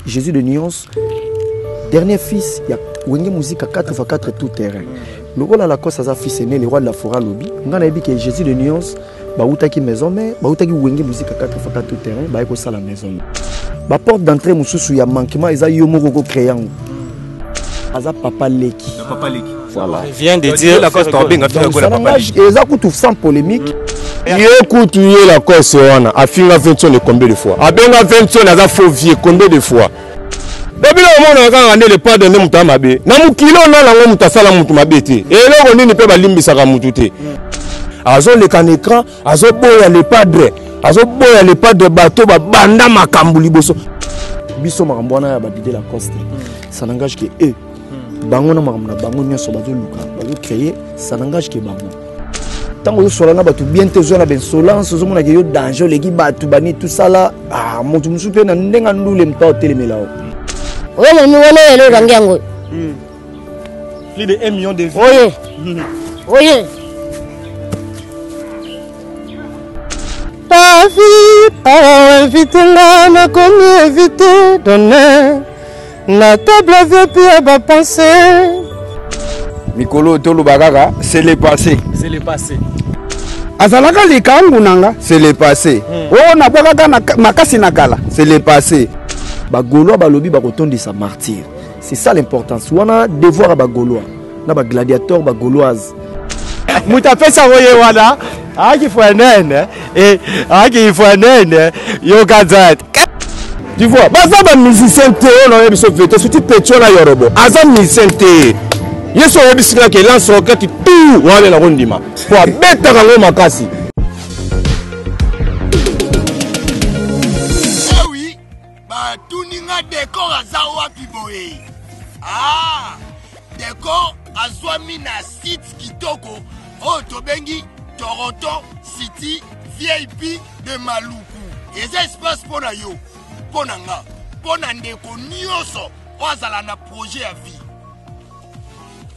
Jésus de nuance dernier fils ya Wenge Musica 4x4 tout terrain. Lokola Lacoste aza fils aîné, le roi de la forêt alobi, nga nayebi ke Jésus de nuance bautaki maison mère, bautaki Wenge Musica 4x4 tout terrain, baye kosala maison mère. Ba porte d'entrée mosusu ya manquement eza yo moko ko créer yango. Aza papa leki. Papa leki. Voilà. Il vient de dire Lacoste abenga Donc, ça n'engage eza kutu sans polémique. Ye kutu ye Lacoste wana afinga Vincent combien de fois? Abenga Vincent aza faux vieux combien de fois? Babila omonaka kaka nde le padre nde moto ya mabe na mokili oyo nana yango moto asala moto mabe te eloko nini mpe balimbisaka motu te azoleka na écran azoboya le padre azoboya le padre bato babanda makambo liboso biso makambo wana ya badide Lacoste, ça n'engage que eux. Bango na makambo na bango nyonso bazoluka bazocréer, ça n'engage que bango. Ntango ozosola na bato bien te, ozwa na bainsolence, ozomonaka yo danger, oleki bato bani tosala. Ah, moto mosusu mpe na ndenge ndule moto aotelemela o. Oyo mami wana oyo okangi yango. Plus de 1 million de vues. Oye oye Pavi awa invité nga nakomi invité d'honneur na table vip ya bapense. Mikolo toloba kaka c'est le passé. C'est le passé. Azalaka likangu na nga, c'est le passé. Oyo nabwakaka na makasi na kala, c'est le passé. Bagaulois balobi bakotondisa martyr. C'est ça l'importance. Wana devoir ya bagaulois na bagladiateur bagauloise. Moto apesa yango ye wana ayaki fwenene e ayaki fwenene yoka nzete. Tu vois, baza ba musicien te oyo nayebi biso vete surtout Petio na Yorobo. Aza musicien te. Yesu oyebisi kaka ke lance roquette tout wana na kondima. Po abetaka yango makasi. Oui, batuni nga décor aza wapi boye. Ah, décor azwami na site kitoko oyo tobengi Toronto City VIP de Maluku. Eza espace mpo na yo, mpo na nga, mpo na ndeko nyonso oyo azala na projet ya vie.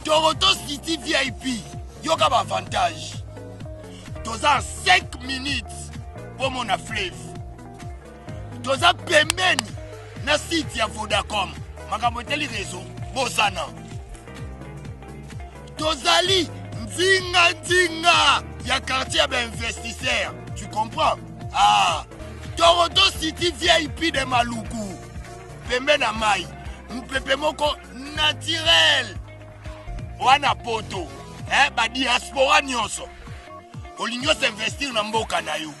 Toronto City VIP, yoka ba avantage. Toza 5 minutes mpo mona fleuve. Toza pembeni na site ya Vodacom. Makambo eteli réseau, bosana. Tozali nzinga nzinga ya quartier ya ba investisseur. Tu comprends? Ah, Toronto City VIP de Maluku. Pembe na mai, mupepe moko naturel. Wana poto, eh, ba diaspora nyonso. Olingi investir na mboka na yo.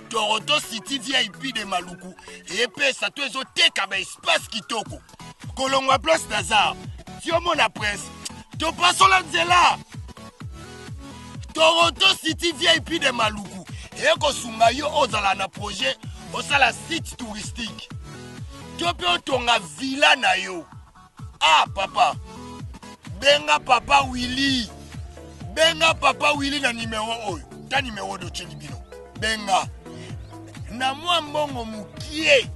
Toronto City VIP de Maluku epesa to ezoteka ba espace kitoko. Kolongwa place Nazar, tiomona prince, topasola nzela. Toronto City VIP de Maluku ekosunga yo ozala na projet osala site touristique to mpe otonga villa na yo. Ah papa, benga papa Willy, benga papa Willy na numero oyo, ta numero dotieli bino. Benga na mwa mbongo mokie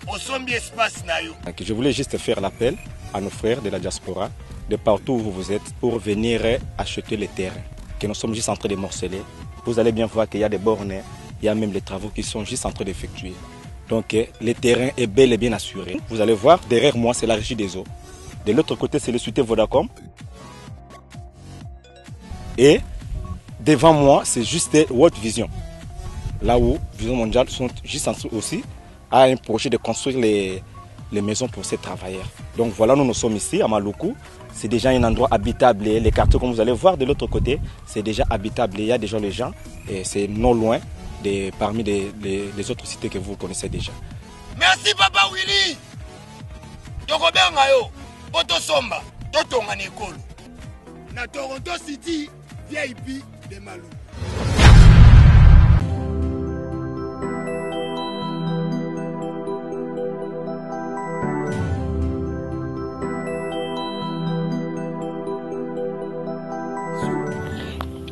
osombi espace na yo. Donc, je voulais juste faire l'appel à nos frères de la diaspora, de partout où vous êtes, pour venir acheter les terrains que nous sommes juste en train de morceler. Vous allez bien voir qu'il y a des bornes, il y a même les travaux qui sont juste en train d'effectuer. Donc le terrain est bel et bien assuré. Vous allez voir, derrière moi, c'est la régie des eaux. De l'autre côté, c'est le cité Vodacom. Et devant moi, c'est juste World Vision. Là où Vision Mondiale sont juste en dessous aussi, a un projet de construire les maisons pour ces travailleurs. Donc voilà, nous, nous sommes ici à Maluku. C'est déjà un endroit habitable. Les quartiers, comme vous allez voir de l'autre côté, c'est déjà habitable. Il y a déjà les gens et c'est non loin de, parmi les autres cités que vous connaissez déjà. Merci Papa Willy. Tokobenga yo, poto somba, totonga na ekolo. Na Toronto City VIP de Maluku.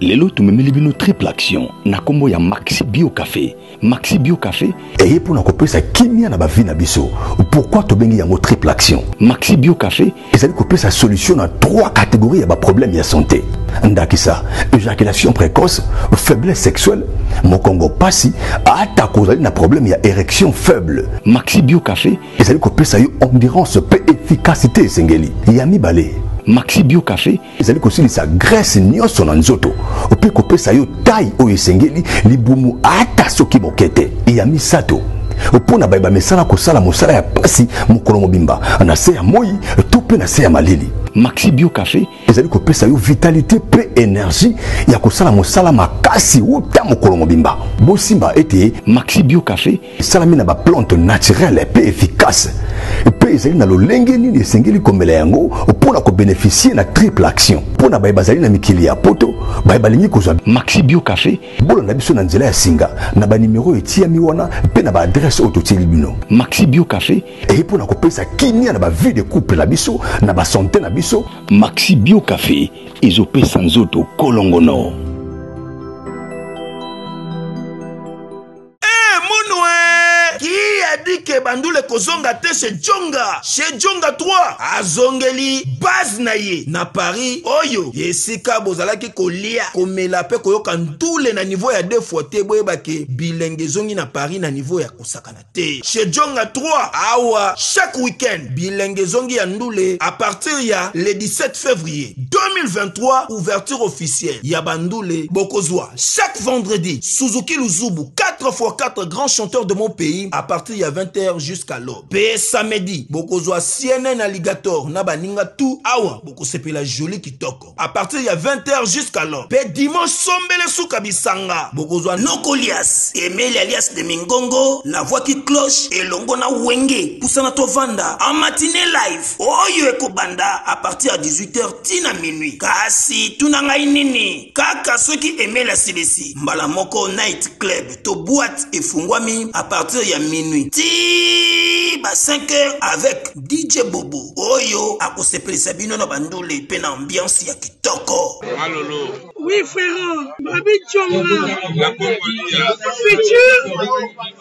Lelo tumemeli bino triple action na kombo ya Maxi Bio Café. Maxi Bio Café eye pona kopesa kimia na ba vie na biso. Pourquoi tobengi yango triple action? Maxi Bio Café ezali kopesa solution na trois catégories ya ba problèmes ya santé. Ndakisa, éjaculation précoce, faiblesse sexuelle, mokongo pasi, ata kozali na problème ya érection faible. Maxi Bio Café ezali kopesa yo endurance pe efficacité esengeli. Ya mibale, Maxi Bio Café ezali kosilisa graisse nyonso na nzoto mpe kopesa yo taille oyo esengeli, libumu ata soki moke te. Ya misato, mpo na baye bamesana kosala mosala ya pasi mokolo mobimba na se ya moi to mpe na se ya malili, Maxi Bio Café ezali kopesa yo vitalité mpe énergie ya kosala mosala makasi uta mokolo mobimba. Bosimba ete Maxi Bio Café esalami na baplante naturelle mpe efficace mpe ezali na lolenge nini esengeli komela yango mpo na kobeneficie na triple action. Mpo na baye bazali na mikili ya poto, baye balingi kozwa Maxi Bio Café, bolanda biso na nzela ya singa na banimero etiyami wana mpe na baadresse oyo totieli bino. Maxi Bio Café eye mpo na kopesa kimia na bavie de couple na biso, na basante na biso. Maxi Bio Café ezopesa nzoto kolongono. Eh, munwe qui a dit que bandule kozonga te chez Djonga? Chez Djonga 3 azongeli base na ye na Paris oyo esika bozalaki kolia, komela pe koyoka ndule na niveau ya deux fois te. Boyeba ke bilenge ezongi na Paris na niveau ya kosakana te. Chez Djonga 3 awa chaque week-end bilenge ezongi ya ndule à partir ya le 17 février 2023, ouverture officielle ya bandule. Bokozwa chaque vendredi Suzuki Luzubu 4x4 grand chanteur de mon pays à partir ya 20h jusqu'à l'aube. Pe samedi bokozwa CNN Alligator na baninga tout awa bokosepela joli kitoko à partir ya 20h jusqu'à l'aube. Pe dimanche sombele suka bisanga bokozwa Nokolias Emeli alias de Mingongo la voix qui cloche elongo na Wenge pusana tovanda en matinée live oyo ekobanda à partir ya 18h ti na minuit. Kasi tuna ngai nini kaka soki Emeli asilisi mbala moko night club to boîte efungwami à partir ya minuit ti ba 5h avec DJ Bobo oyo akosepelisa bino na bandule pe na ambiance ya kitoko. Malolo. Oui frère, Babi Djonga. La Congolia. Futur,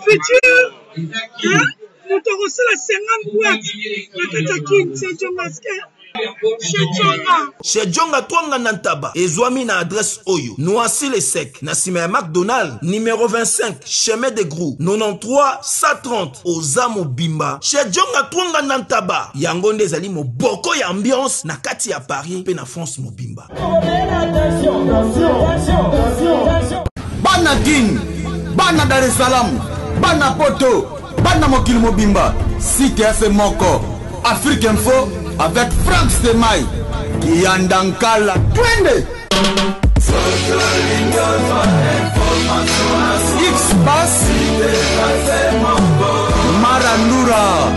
futur. Hein? Moto akosala 50 boîte na kati ya Kin, c'est Djonga Chez Djonga. Chez Djonga Twanga na Ntaba ezwami na adresse oyo: Noisy-le-Sec, na sima ya McDonald, numéro 25, chemin de Grou, 93 130 oza mobimba. Chez Djonga Twanga na Ntaba yango nde ezali moboko ya ambiance na kati ya Paris pe na France mobimba. Bana Kin, bana Dar es Salaam, bana Poto, bana mokili mobimba, site ya se moko Afrique Info avec Frank Stemay Kiyanda Nkala, twende X Bass Marandura.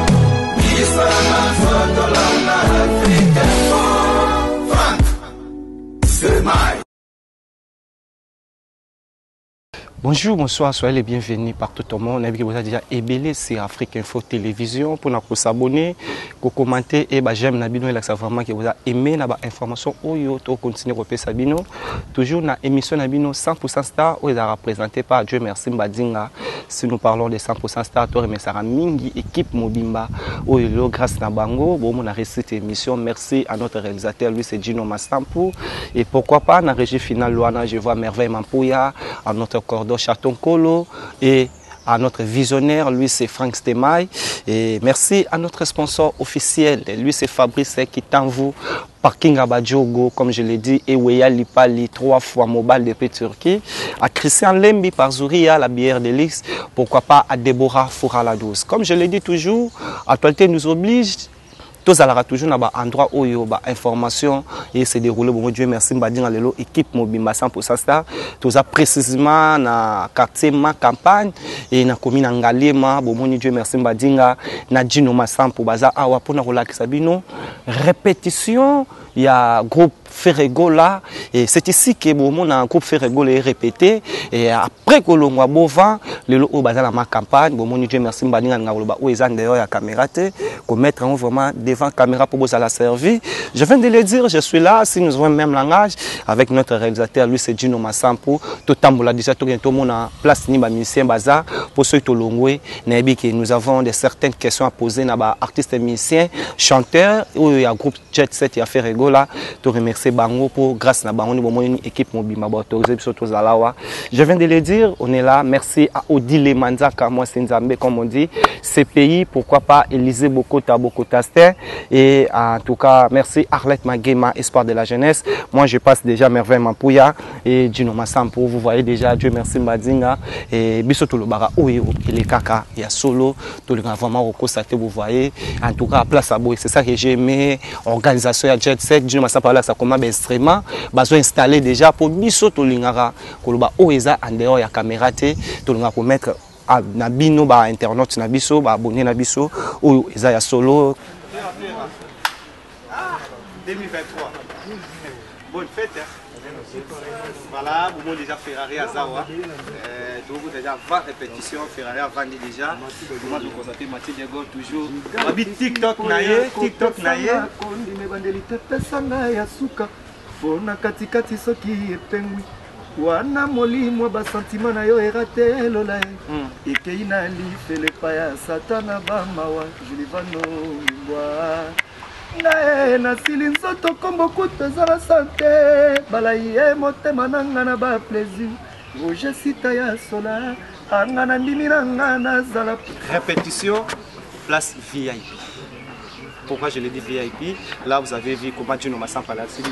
Bonjour, bonsoir, soyez les bienvenus partout au monde. Vous avez déjà ébellé sur Afrique Info Télévision pour nous s'abonner, pour commenter et bah, j'aime Nabino et ça vraiment que vous avez aimé la information oyo to continuer à bino. Toujours na émission Nabino 100% star où est représenté par Dieu merci Mbadinga. Si nous parlons de 100% star, to remerciera mingi équipe mobimba oyo grâce na bango, bon on a réussi cette émission. Merci à notre réalisateur lui c'est Gino Mastampu et pourquoi pas na régie finale Luana, je vois Merveille Mampuya, à notre cordon Chaton Kolo et à notre visionnaire, lui c'est Frank Stemay. Et merci à notre sponsor officiel, lui c'est Fabrice Kitanvu, Parking Abadjogo, comme je l'ai dit, et Weya Lipali, 3 fois mobile depuis Turquie, à Christian Lembi par Zouria, la bière de l'X, pourquoi pas à Déborah Fouraladouz. Comme je l'ai dit toujours, actualité nous oblige, tozalaka toujours na ba endroit oyo ba information et se dérouler. Bon Dieu merci Mbadinga lelo équipe mobimba 100% star toza précisément na quartier ma campagne et na commune Ngaliema. Bon Dieu merci Mbadinga na Gino Masampo baza awa pona kolakisa bino répétition ya groupe Ferre Gola. Et c'est ici que bomona groupe Ferre Gola est répété. Et après kolongwa Bova, lelo oyo baza na ma campagne, bomoni Dieu merci mbaninga nga koloba oyo eza dehors ya caméra te, ko mettre en vraiment devant caméra pour bozala servi. Je viens de le dire, je suis là, si nous avons le même langage avec notre réalisateur, lui c'est Gino Masampu, totambola déjà tokende tomona place ni ba musicien baza pour ceux tolongwe, nayebi que nous avons de certaines questions à poser na ba artistes musiciens, chanteurs oyo ya groupe Jet Set ya Ferre Gola. To remercier bango pour grâce na bango ni bomoni équipe mobimba ba autoriser biso tozala wa. Je viens de le dire, on est là. Merci à Odile Manzaka, moi c'est Nzambe comme on dit. CPI, pourquoi pas Élisée Bokota Bokota Ster. Et en tout cas, merci Arlette Maguema, espoir de la jeunesse. Moi je passe déjà Merveille Mampouya et Gino Masampo. Vous voyez déjà, Dieu merci Mbadinga. Et biso tolobaka oyo elekaka ya solo tolinga vraiment kokosa te, vous voyez. En tout cas, place à boy, c'est ça que j'ai aimé. Organisation ya Jet Set, Gino Masampo alakisa comment ba instrument bazo installer déjà pour biso tolingaka koloba oyo eza en dehors ya caméra te, tolingaka ko mettre na bino ba internautes na biso, ba abonnés na biso oyo eza ya solo. Ah, 2023. Bonne fête, hein. Voilà, vous déjà Ferrari à Zawa. Donc déjà 20 répétitions, Ferrari a vendu déjà. Comment vous constatez Mathilde Diego toujours. Babi TikTok naye, TikTok naye. Kondi mebandeli te pesa ngai ya suka. Pona katikati soki epengwi. Wana molimo ba sentiment na yo erate lola ye. Ekei na lifele pa ya Satana ba mawa Julivano Mbwa. Ngae nasili nzoto kombo kutu eza na sante. Balai ye motema na nga na ba plaisir. Roger Sita ya sola, anga na ndimi na nga nazala. Répétition, place VIP. Pourquoi je l'ai dit VIP? Là, vous avez vu comment Gino Masampa l'a dit.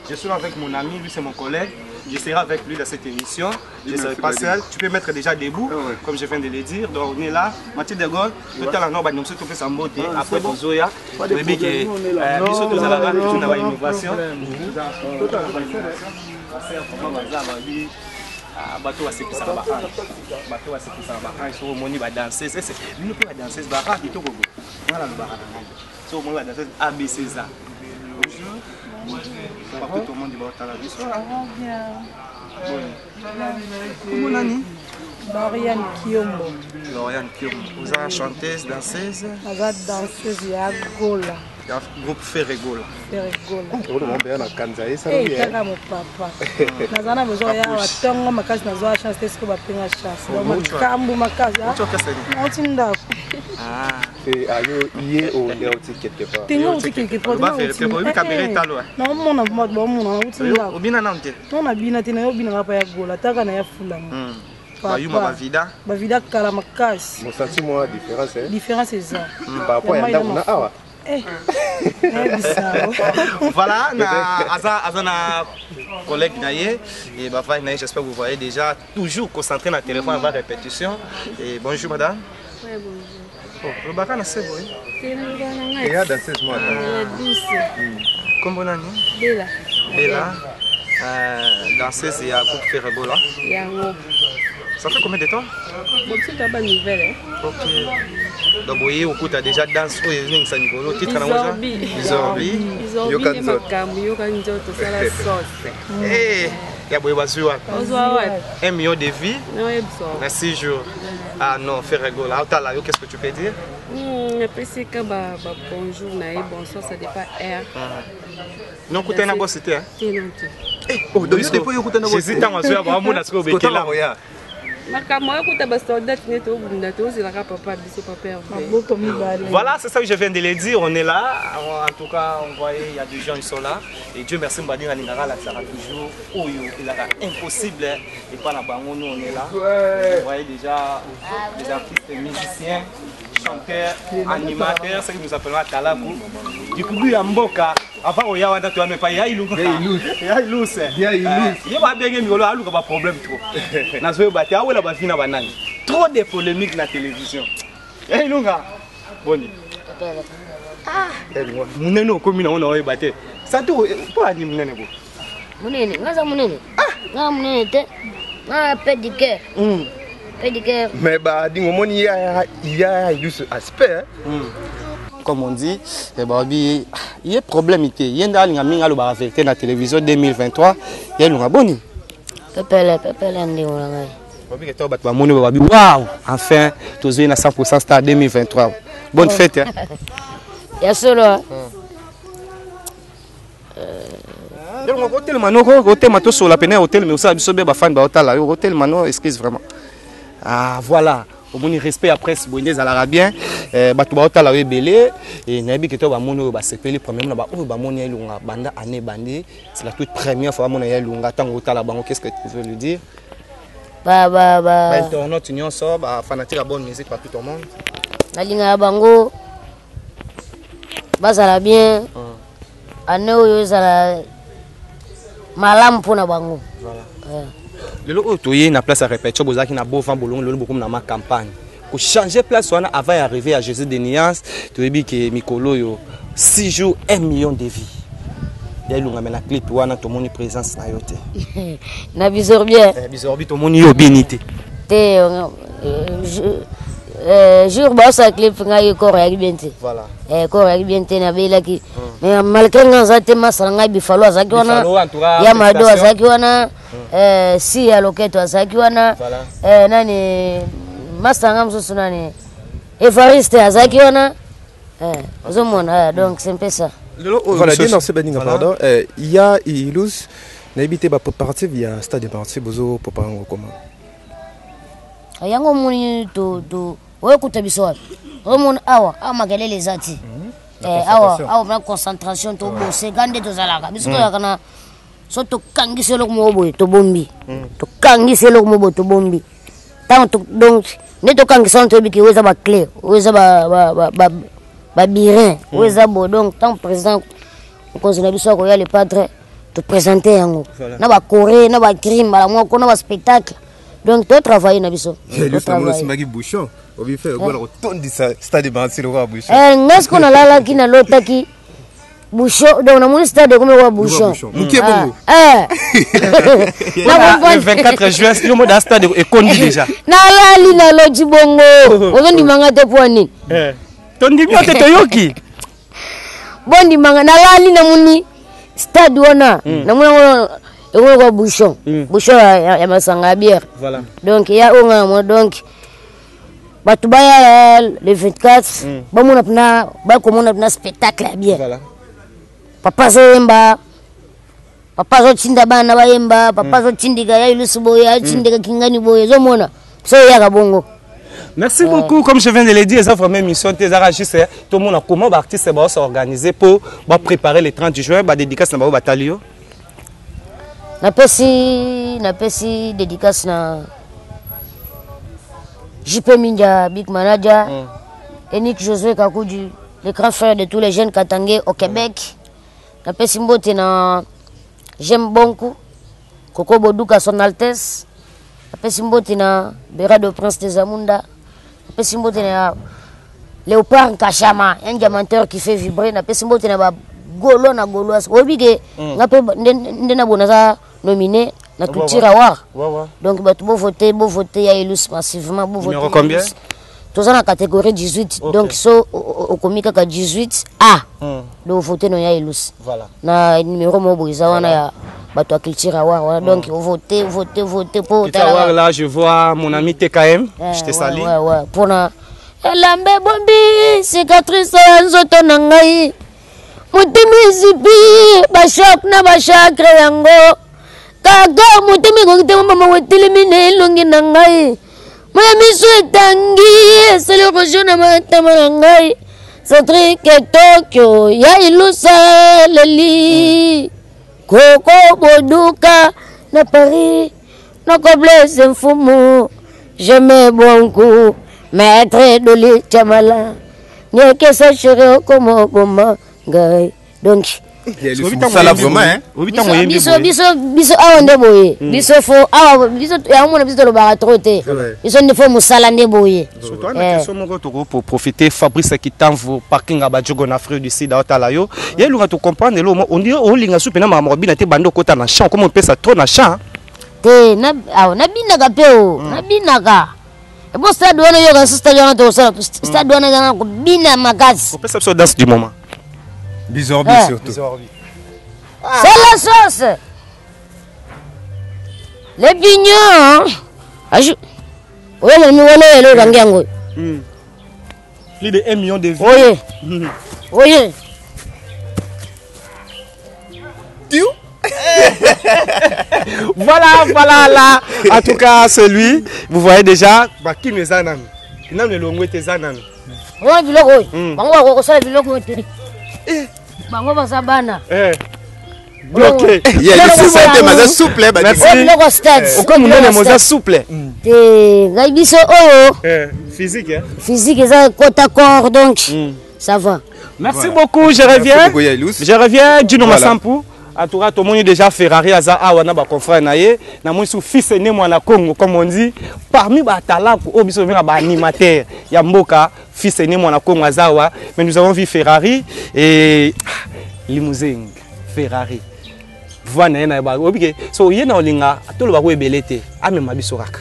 Je suis avec mon ami, lui c'est mon collègue. Je serai avec lui dans cette émission. Je ne serai pas seul. Tu peux mettre déjà debout, comme je viens de le dire. Donc on est là. Mathilde de Gaulle, tout à l'heure, nous sommes tous en beauté. Ah, Après, c'est bon. Zoya, Pas de le bébé qui est, problème, nous, on est là. Non, biso non, tous à la non, radio, non, on a non, innovation. problème. Tout à l'heure, bato basekisaka ba ange, bato basekisaka ba ange, soki omoni ba danseuse, ese bino mpe ba danseuse ba rare kitoko boye. Nga nalobaka na ngai soki omoni ba danseuse ABC eza. Bonjour. Partout tout le monde baotala biso. Kombo nani? Lauriane Kiombo. Lauriane Kiombo. Oza chanteuse, danseuse? Naza danseuse ya Gola. Ya groupe Ferre Gola. Ferre Gola. Oyo mombe ya na kanza ye sala Eh, bien. kaka mopapa. Naza na besoin ya wa tongo makasi, nazwa chance te siko bapenga chance. Donc makambo makasi. Outi orchestre nini? Nauti ndako. Ah. Eh, ayo ye o nde outi quelque part. Te nga outi quelque part. Loba vérité, oyebi caméra etalo, eh. Naomona bato baomona nauti ndako. Obina nanu te? Non, nabina te, nayo binaka pa ya Gola, taka na ya fulanga. Bayuma bavida. Bavida kala makasi. Mosenti mwa différence, eh? Différence eza. Par rapport ya ndako na awa. Eh, nayebisa. Voilà, na aza aza na collègue na ye et bavai na ye, j'espère que vous voyez déjà toujours concentré na téléphone avant répétition. Et bonjour madame. Ouais, bonjour. Oh, lobaka na se boye. Te loba na ngai. Eya danseuse moi. Ya douce. Kombo nani? Bella. Bella. Danseuse ya groupe Ferre Gola. Yango. Ça fait combien de temps? Bon, c'est pas bonne nouvelle, hein. Ok. Donc, voyez, au coup, t'as déjà danse, oui, il y a un titre, Bizorbi. Bizorbi. Bizorbi, nde makambo, yoka nzoto, sala sauce. Eh, ya boye bazwi wapi? Ozwa wapi? 1 million de vues Nayebi so. na 6 jours. Ah non, Ferre Gola. Otala yo, qu'est-ce que tu peux dire? Napesi ka ba ba bonjour na ye, bonsoir, ça dépend heure. Non, kutana na boss te, hein? Te non te. Eh, oh, donc yo depuis yo kutana boss. Jésus tango azoya ba mona sikoyo bekela. Makambo oyo kuta ba soldat ne tobunda tozelaka papa biso papa Hervé. Maboko mibale. Voilà, c'est ça que je viens de le dire. On est là. En tout cas, on voyait, il y a des gens, ils sont là. Et Dieu merci, Mbadi Nalingara, là, ça sera toujours Oyo. Il a impossible. Et pas la bango, nous, on est là. Vous voyez déjà des artistes, musiciens, chanteurs, animateurs, ce que nous appelons à Talaku. Du coup, il y a Mboka. Avant, il y a un autre, mais pas il y a Ilou. Il y a Ilou. Il y a Ilou. Il y a bien il y a un problème trop. Nazo ba te awela ba vina banani. Trop de polémiques na télévision. Eh Ilunga. Boni. Ah. Munene okomi na ona oyeba te. Santo po ani munene bo. Munene, ngaza munene. Ah, nga munene te. Nga pédicure. Pédicure. Mais ba dingo moni ya ya Ilou aspect. comme on dit. Eh, babi ye problème te. Ye nde alinga mingi alobaka vérité na télévision 2023. Ye alunga boni. Pepele pepele ndeko na ngai. Babi ke to bato bamoni babi waouh enfin tozwi na 100% star 2023. Bonne fête. Hein. Ya solo. Elongo okotelema no okotelema tosola pene ya otelema osala biso be bafani baotala yo okotelema no excuse vraiment. Ah voilà omoni respect ya presse boye nde ezalaka bien eh, bato baotala yo ebele eh, nayebi ke to bamoni oyo basepeli premièrement na baoyo bamoni ya elonga banda année ebandi c'est la toute première fois bamona ya elonga ntango otala bango qu'est ce que tu veux lui dire ba ba ba ba internaute nyonso ba fanatique ya bonne musique partout au monde nalingaka bango bazala bien année oyo ezala malamu mpona bango lelo oyo toye na place ya répétition bozalaki na beau vent bolongo lelo bokomi na ma campagne kochange place wana avant ya arrivé ya jésus de nuance toyebi ke mikolo oyo 6 jours 1 million de vie ya elongame na clip wana tomoni présence na yo te na bisorbien eh, bisorbi tomoni yo obini te te jour baosala clip ngai koro yaki bien te voilà. eh, koro yaki bien te nabelaki mais malgré ngai aza te masala ngai bifalo azalaki wana ya mado azalaki wana eh, si ya loketo azalaki wana eh, nani masala ngai mosusu nani evariste azalaki wana eh, ozomona donc c'est un peu ça. Voilà, bien merci Baninga, pardon. Il y a Ilus, nayebi te bapréparatif ya stade de martyr bozo prépare yango comment? Yango omoni oyokuta biso wapi omoni awa awa makelele eza ti awa awa na concentration toboseka nde tozalaka biso tozalaka na so tokangisi eloko moko boye tobombi tokangisi eloko moko boye tobombi ntango donc nde tokangisa wana toyebi ke oyo eza baclé oyo eza babirin oyo eza boye donc ntango président mokonzi na biso akoya le padre toprésente yango na bacoré na bacrime mbala moko na baspectacle donc totravaille na biso osimbaki bouchon obife okola kotondisa stade martyr lokola bouchon ngai sikoyo nalalaki nalotaki bouchon donc namoni stade ekomi lokola bouchon moke bongo le 24 juin yo moda stade ekondi déjà nalali naloti bongo ozondimanga te mpo nini tondimi yo te toyoki bondimanga nalali namoni stade wana namoni yango ekomi lokola bouchon bouchon ya masanga ya bière donc ya oyo ngai namoni donc bato baya le 24 bamona mpena bakomona mpena spectacle ya bien papa azoyemba papa azotinda bana bayemba papa azotindika ya ilusu boye atindika kingani boye ezomona so eyaka bongo. Merci beaucoup. Comme je viens de le dire, c'est vraiment une mission. Juste, tout le monde a comment l'artiste va s'organiser pour préparer le 30 juin, ba dédicace na ba batalio. Napesi napesi dédicace na JP Minja, big manager, Enik Josué Kakoudi, le grand frère de tous les jeunes katangais au Québec. Napesi mbote na Jem Bonku, Koko Boduka son Altesse. Napesi mbote na Berado Prince de Zamunda. Napesi mbote na Léopard Nkashama, un diamanteur qui fait vibrer. Napesi mbote na ba Golo na Gauloise. Oyebi ke nga pe nde na bona za nominé na Culture Award. Donc bato bo voter, bo voter ya Elus massivement, bo voter. Numéro combien? Toza na catégorie 18. Donc so okomi kaka 18 A. Donc voter no ya Elus. Na numéro moko boye eza wana ya bato ya Culture Award wana. Donc voter, voter, voter po Culture Award là, je vois mon ami TKM, je te salue. Ouais, ouais, pona elambe bombi cicatrice ya nzoto na ngai. Motema ezipi bashok na bachakre yango kaka motema ekoki te mama wetelemi na elongi na ngai moya miso etangi esali rojo na matama na ngai Cédric Tokyo ya ilusa leli Koko Boduka na Paris noko Blaise Mfumu je mets bon coup maître Doli Chamala nyekesa chéri okomo boma ngai donc sala vraiment hein biso biso biso awa nde boye biso fo awa biso yango mona biso tolobaka trop te biso nde fo mosala nde boye. Surtout na question moko toko pour profiter Fabrice Kitamvu parking à Badjogo na Afrique du Sud aotala yo ye lunga to comprendre lo on dirait olinga soupe na mama bina te bando kota na champ comment on pesa trop na champ te na awa nabinaka pe o nabinaka Epo stade wana yoka so stade wana tokosala stade wana eza na kobina makasi. Opesa biso danse du moment. Bizorbi Eh. surtout. Bizorbi. C'est la sauce. Les pignons. Aju. Oyo moni wana oyo okangi yango. Plus de 1 million de vues. Oye. Oye. Voilà, voilà, là. En tout cas, celui, vous voyez déjà, bah, qui nous a nanu Nanu elongo ete eza nanu. Oyo biloko oyo. Bango bakokosala biloko oyo te. Bango baza bana. Eh. Bloqué. Yeah, le système aza souple, eh, Merci. Oyo biloko ya stade. Okomi monene moza souple. Te ngai biso oyo Eh, physique hein. physique eza kota corps donc ça va. Merci beaucoup, je reviens. beaucoup, Yailous. Je reviens, Dino Voilà. Masampu. En tout cas, tout le monde est déjà Ferrari aza awa na ba confrère na ye, na moi sous fils aîné mwana Congo comme on dit, parmi ba talaku oyo biso benga ba animateur ya mboka, fils aîné mwana Congo aza awa, mais nous avons vu Ferrari et ah, limousine Ferrari. Voix na ye na ba obike so ye na olinga toloba ko ebele te, amema biso kaka.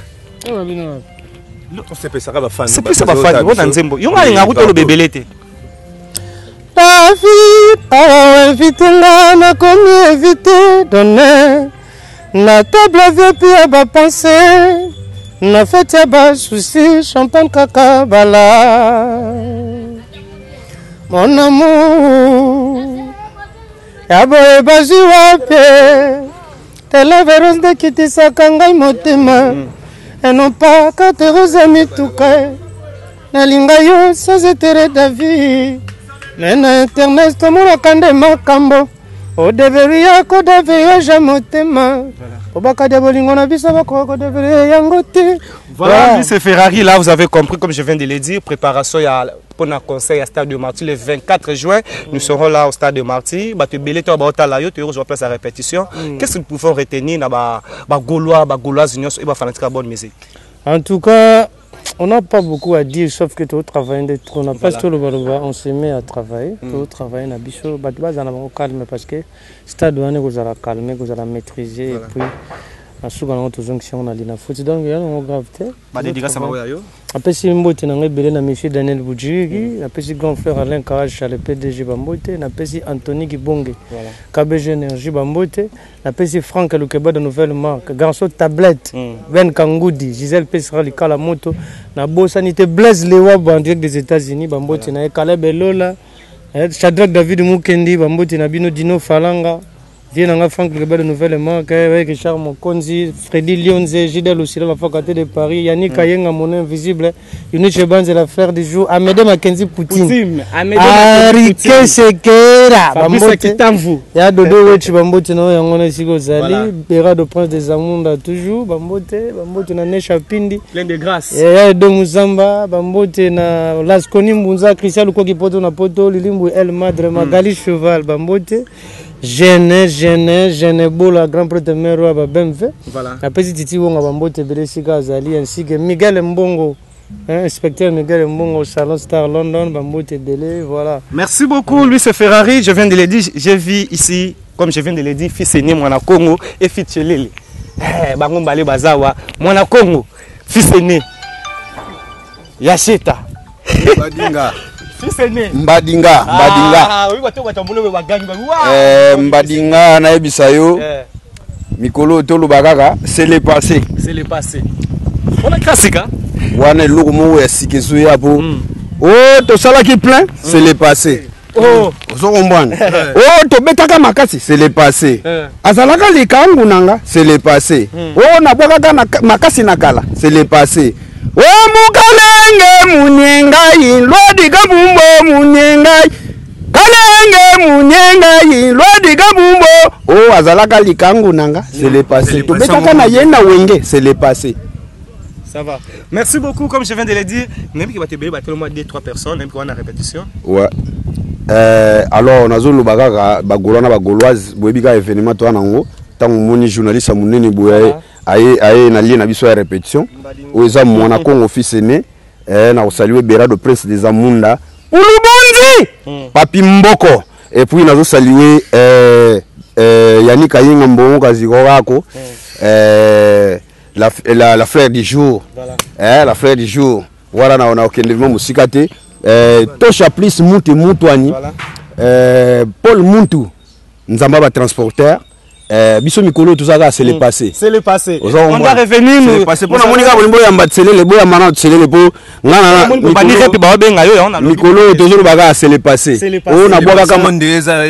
Tosepesaka bafani. Sepesa bafani bona nzembo. Yo ngalinga kutoloba ebele te. David awa invite nga nakomi évite donner na table viepi ya bapense na fete ya basusi champagne kaka bala mon amour ya boye bazwi wapi televeros nde kitisaka ngai motema eno pa kate rose ya mituka nalinga yo sans etere david me na internet tomonaka nde makambo odeveria kodeveyaja motema obakadi ya bolingo na biso bakoka kodeveria yango te Voilà, lui, c'est Ferrari. Là, vous avez compris, comme je viens de le dire, préparation il y a pour un conseil à Stade de Marty le 24 juin. Nous serons là au Stade de Marty. Bah, tu belé, toi, bah, t'as la yo, tu auras place à répétition. Qu'est-ce que nous pouvons retenir, na, bah, bah, Gaulois, bah, Gauloise, Union, et bah, fanatique à bonne musique? En tout cas, on n'a pas beaucoup à dire, sauf que tout travail de trop. On n'a pas Voilà. tout le baloba, on se met à travailler. Tout travail na biso, bato bazala bango calme parce que stade wana ekozala calme, ekozala maîtrisé et puis na suka nango tozongisi yango na lina futi donc ya nango grave te. Ba dédicace à yo. Apesi mbote na ngai ebele na monsieur Daniel Bujiriki, napesi grand frère Alain Karacha le PDG bambote, napesi Anthony Kibonge, Voilà. KBG Énergie bambote, napesi Franck Lukeba de Nouvelle Marque, Garçon Tablette, Ben Kangudi, Gisèle Pesera Likala Moto, nabosani te Blaise Lewa en direct des États-Unis bambote na ye Caleb Elola, eh, Shadrach David Mukendi bambote na bino Dino Falanga, vie na nga Franck Lukeba de Nouvelle Marque, eh, Richard Mokonzi, Freddy Lionze, Gilles Lucila la faculté de Paris, Yannick Kayenga mon invisible, Yuniche Banze la fleur du jour, Amédée Mackenzie Poutine, Poutine, Amédée Mackenzie Arike Poutine. Sekera, Fabrice bambote. Kitamvu. Ya Dodo Wechi bambote na oyo yango na esika ozali, Voilà. Berado Prince des Amunda toujours, bambote, bambote na Nesha Pindi. Plein de grâce. Ya Edo Muzamba, bambote na Lasconi Mbunza, Christian Lukoki Poto na Poto, Lilimbu El Madre, Magali Cheval, bambote. Gene, Gene, Gene Bola, grand prêtre mère ba BMW. Voilà. Napesi Titi Wonga bambote ebele esika azali ainsi que Miguel Mbongo, hein, inspecteur Miguel Mbongo au Salon Star London, bambote ebele, voilà. Merci beaucoup, lui c'est Ferrari. Je viens de le dire, j'ai vu ici, comme je viens de le dire, fils aîné Mwana Congo et fils Chelele. Eh, bango mbale bazawa, Mwana Congo, fils aîné. Yacheta. Mbadinga. Fils aîné. Mbadinga, Mbadinga. Ah, oui, bato bato mbolo bagangi ba. Wa. Eh, Mbadinga nayebisa yo Eh, mikolo oyo toloba kaka c'est le passé. c'est le passé. On a classique hein. Wana eloko moko ya sika ezoya po o tosalaki plein c'est le passé. Oh. Ozo comprendre? O tobetaka makasi c'est le passé. Eh. Azalaka likangu na nga c'est le passé. O nabwakaka na makasi na kala c'est le passé. O mukalenge munyengai lwadika bumbo munyengai kalenge munyengai lwadika bumbo o azalaka likangu na nga c'est le passé. C'est le passé, Tobetaka na ye na wenge c'est le passé. Ça va. Merci beaucoup, comme je viens de le dire. Même qui va te bélir, moi deux, trois personnes, même qu'on a répétition. Ouais. Alors nazoloba kaka bagaulois na bagauloise boyebi kaka événement toa nango ntango omoni journaliste ya monene boye aye, aye, aye na lie na biso ya répétition oyo eza mwana Congo fils aîné eh, na kosalue Berado Prince des Amunda Pulubunzi Papi Mboko et puis nazosalue eh, eh, Yannick Ayenga Mbongo Kaziko kako eh, la, la, la fleur du jour. Voilà. Eh, la fleur du jour. Voilà na na okende vraiment musika te. Eh, tosha plus mutu mutu ani. Voilà. Eh, Paul Muntu nzamba ba transporteur. Eh, biso mikolo tozalaka c'est le mm. passé. C'est le passé. On va revenir nous. C'est le passé. Pona monika bolimbo ya mbatselele boya mana tselele po nga na mikolo tozolobaka c'est le passé. Oh na bwakaka monde eza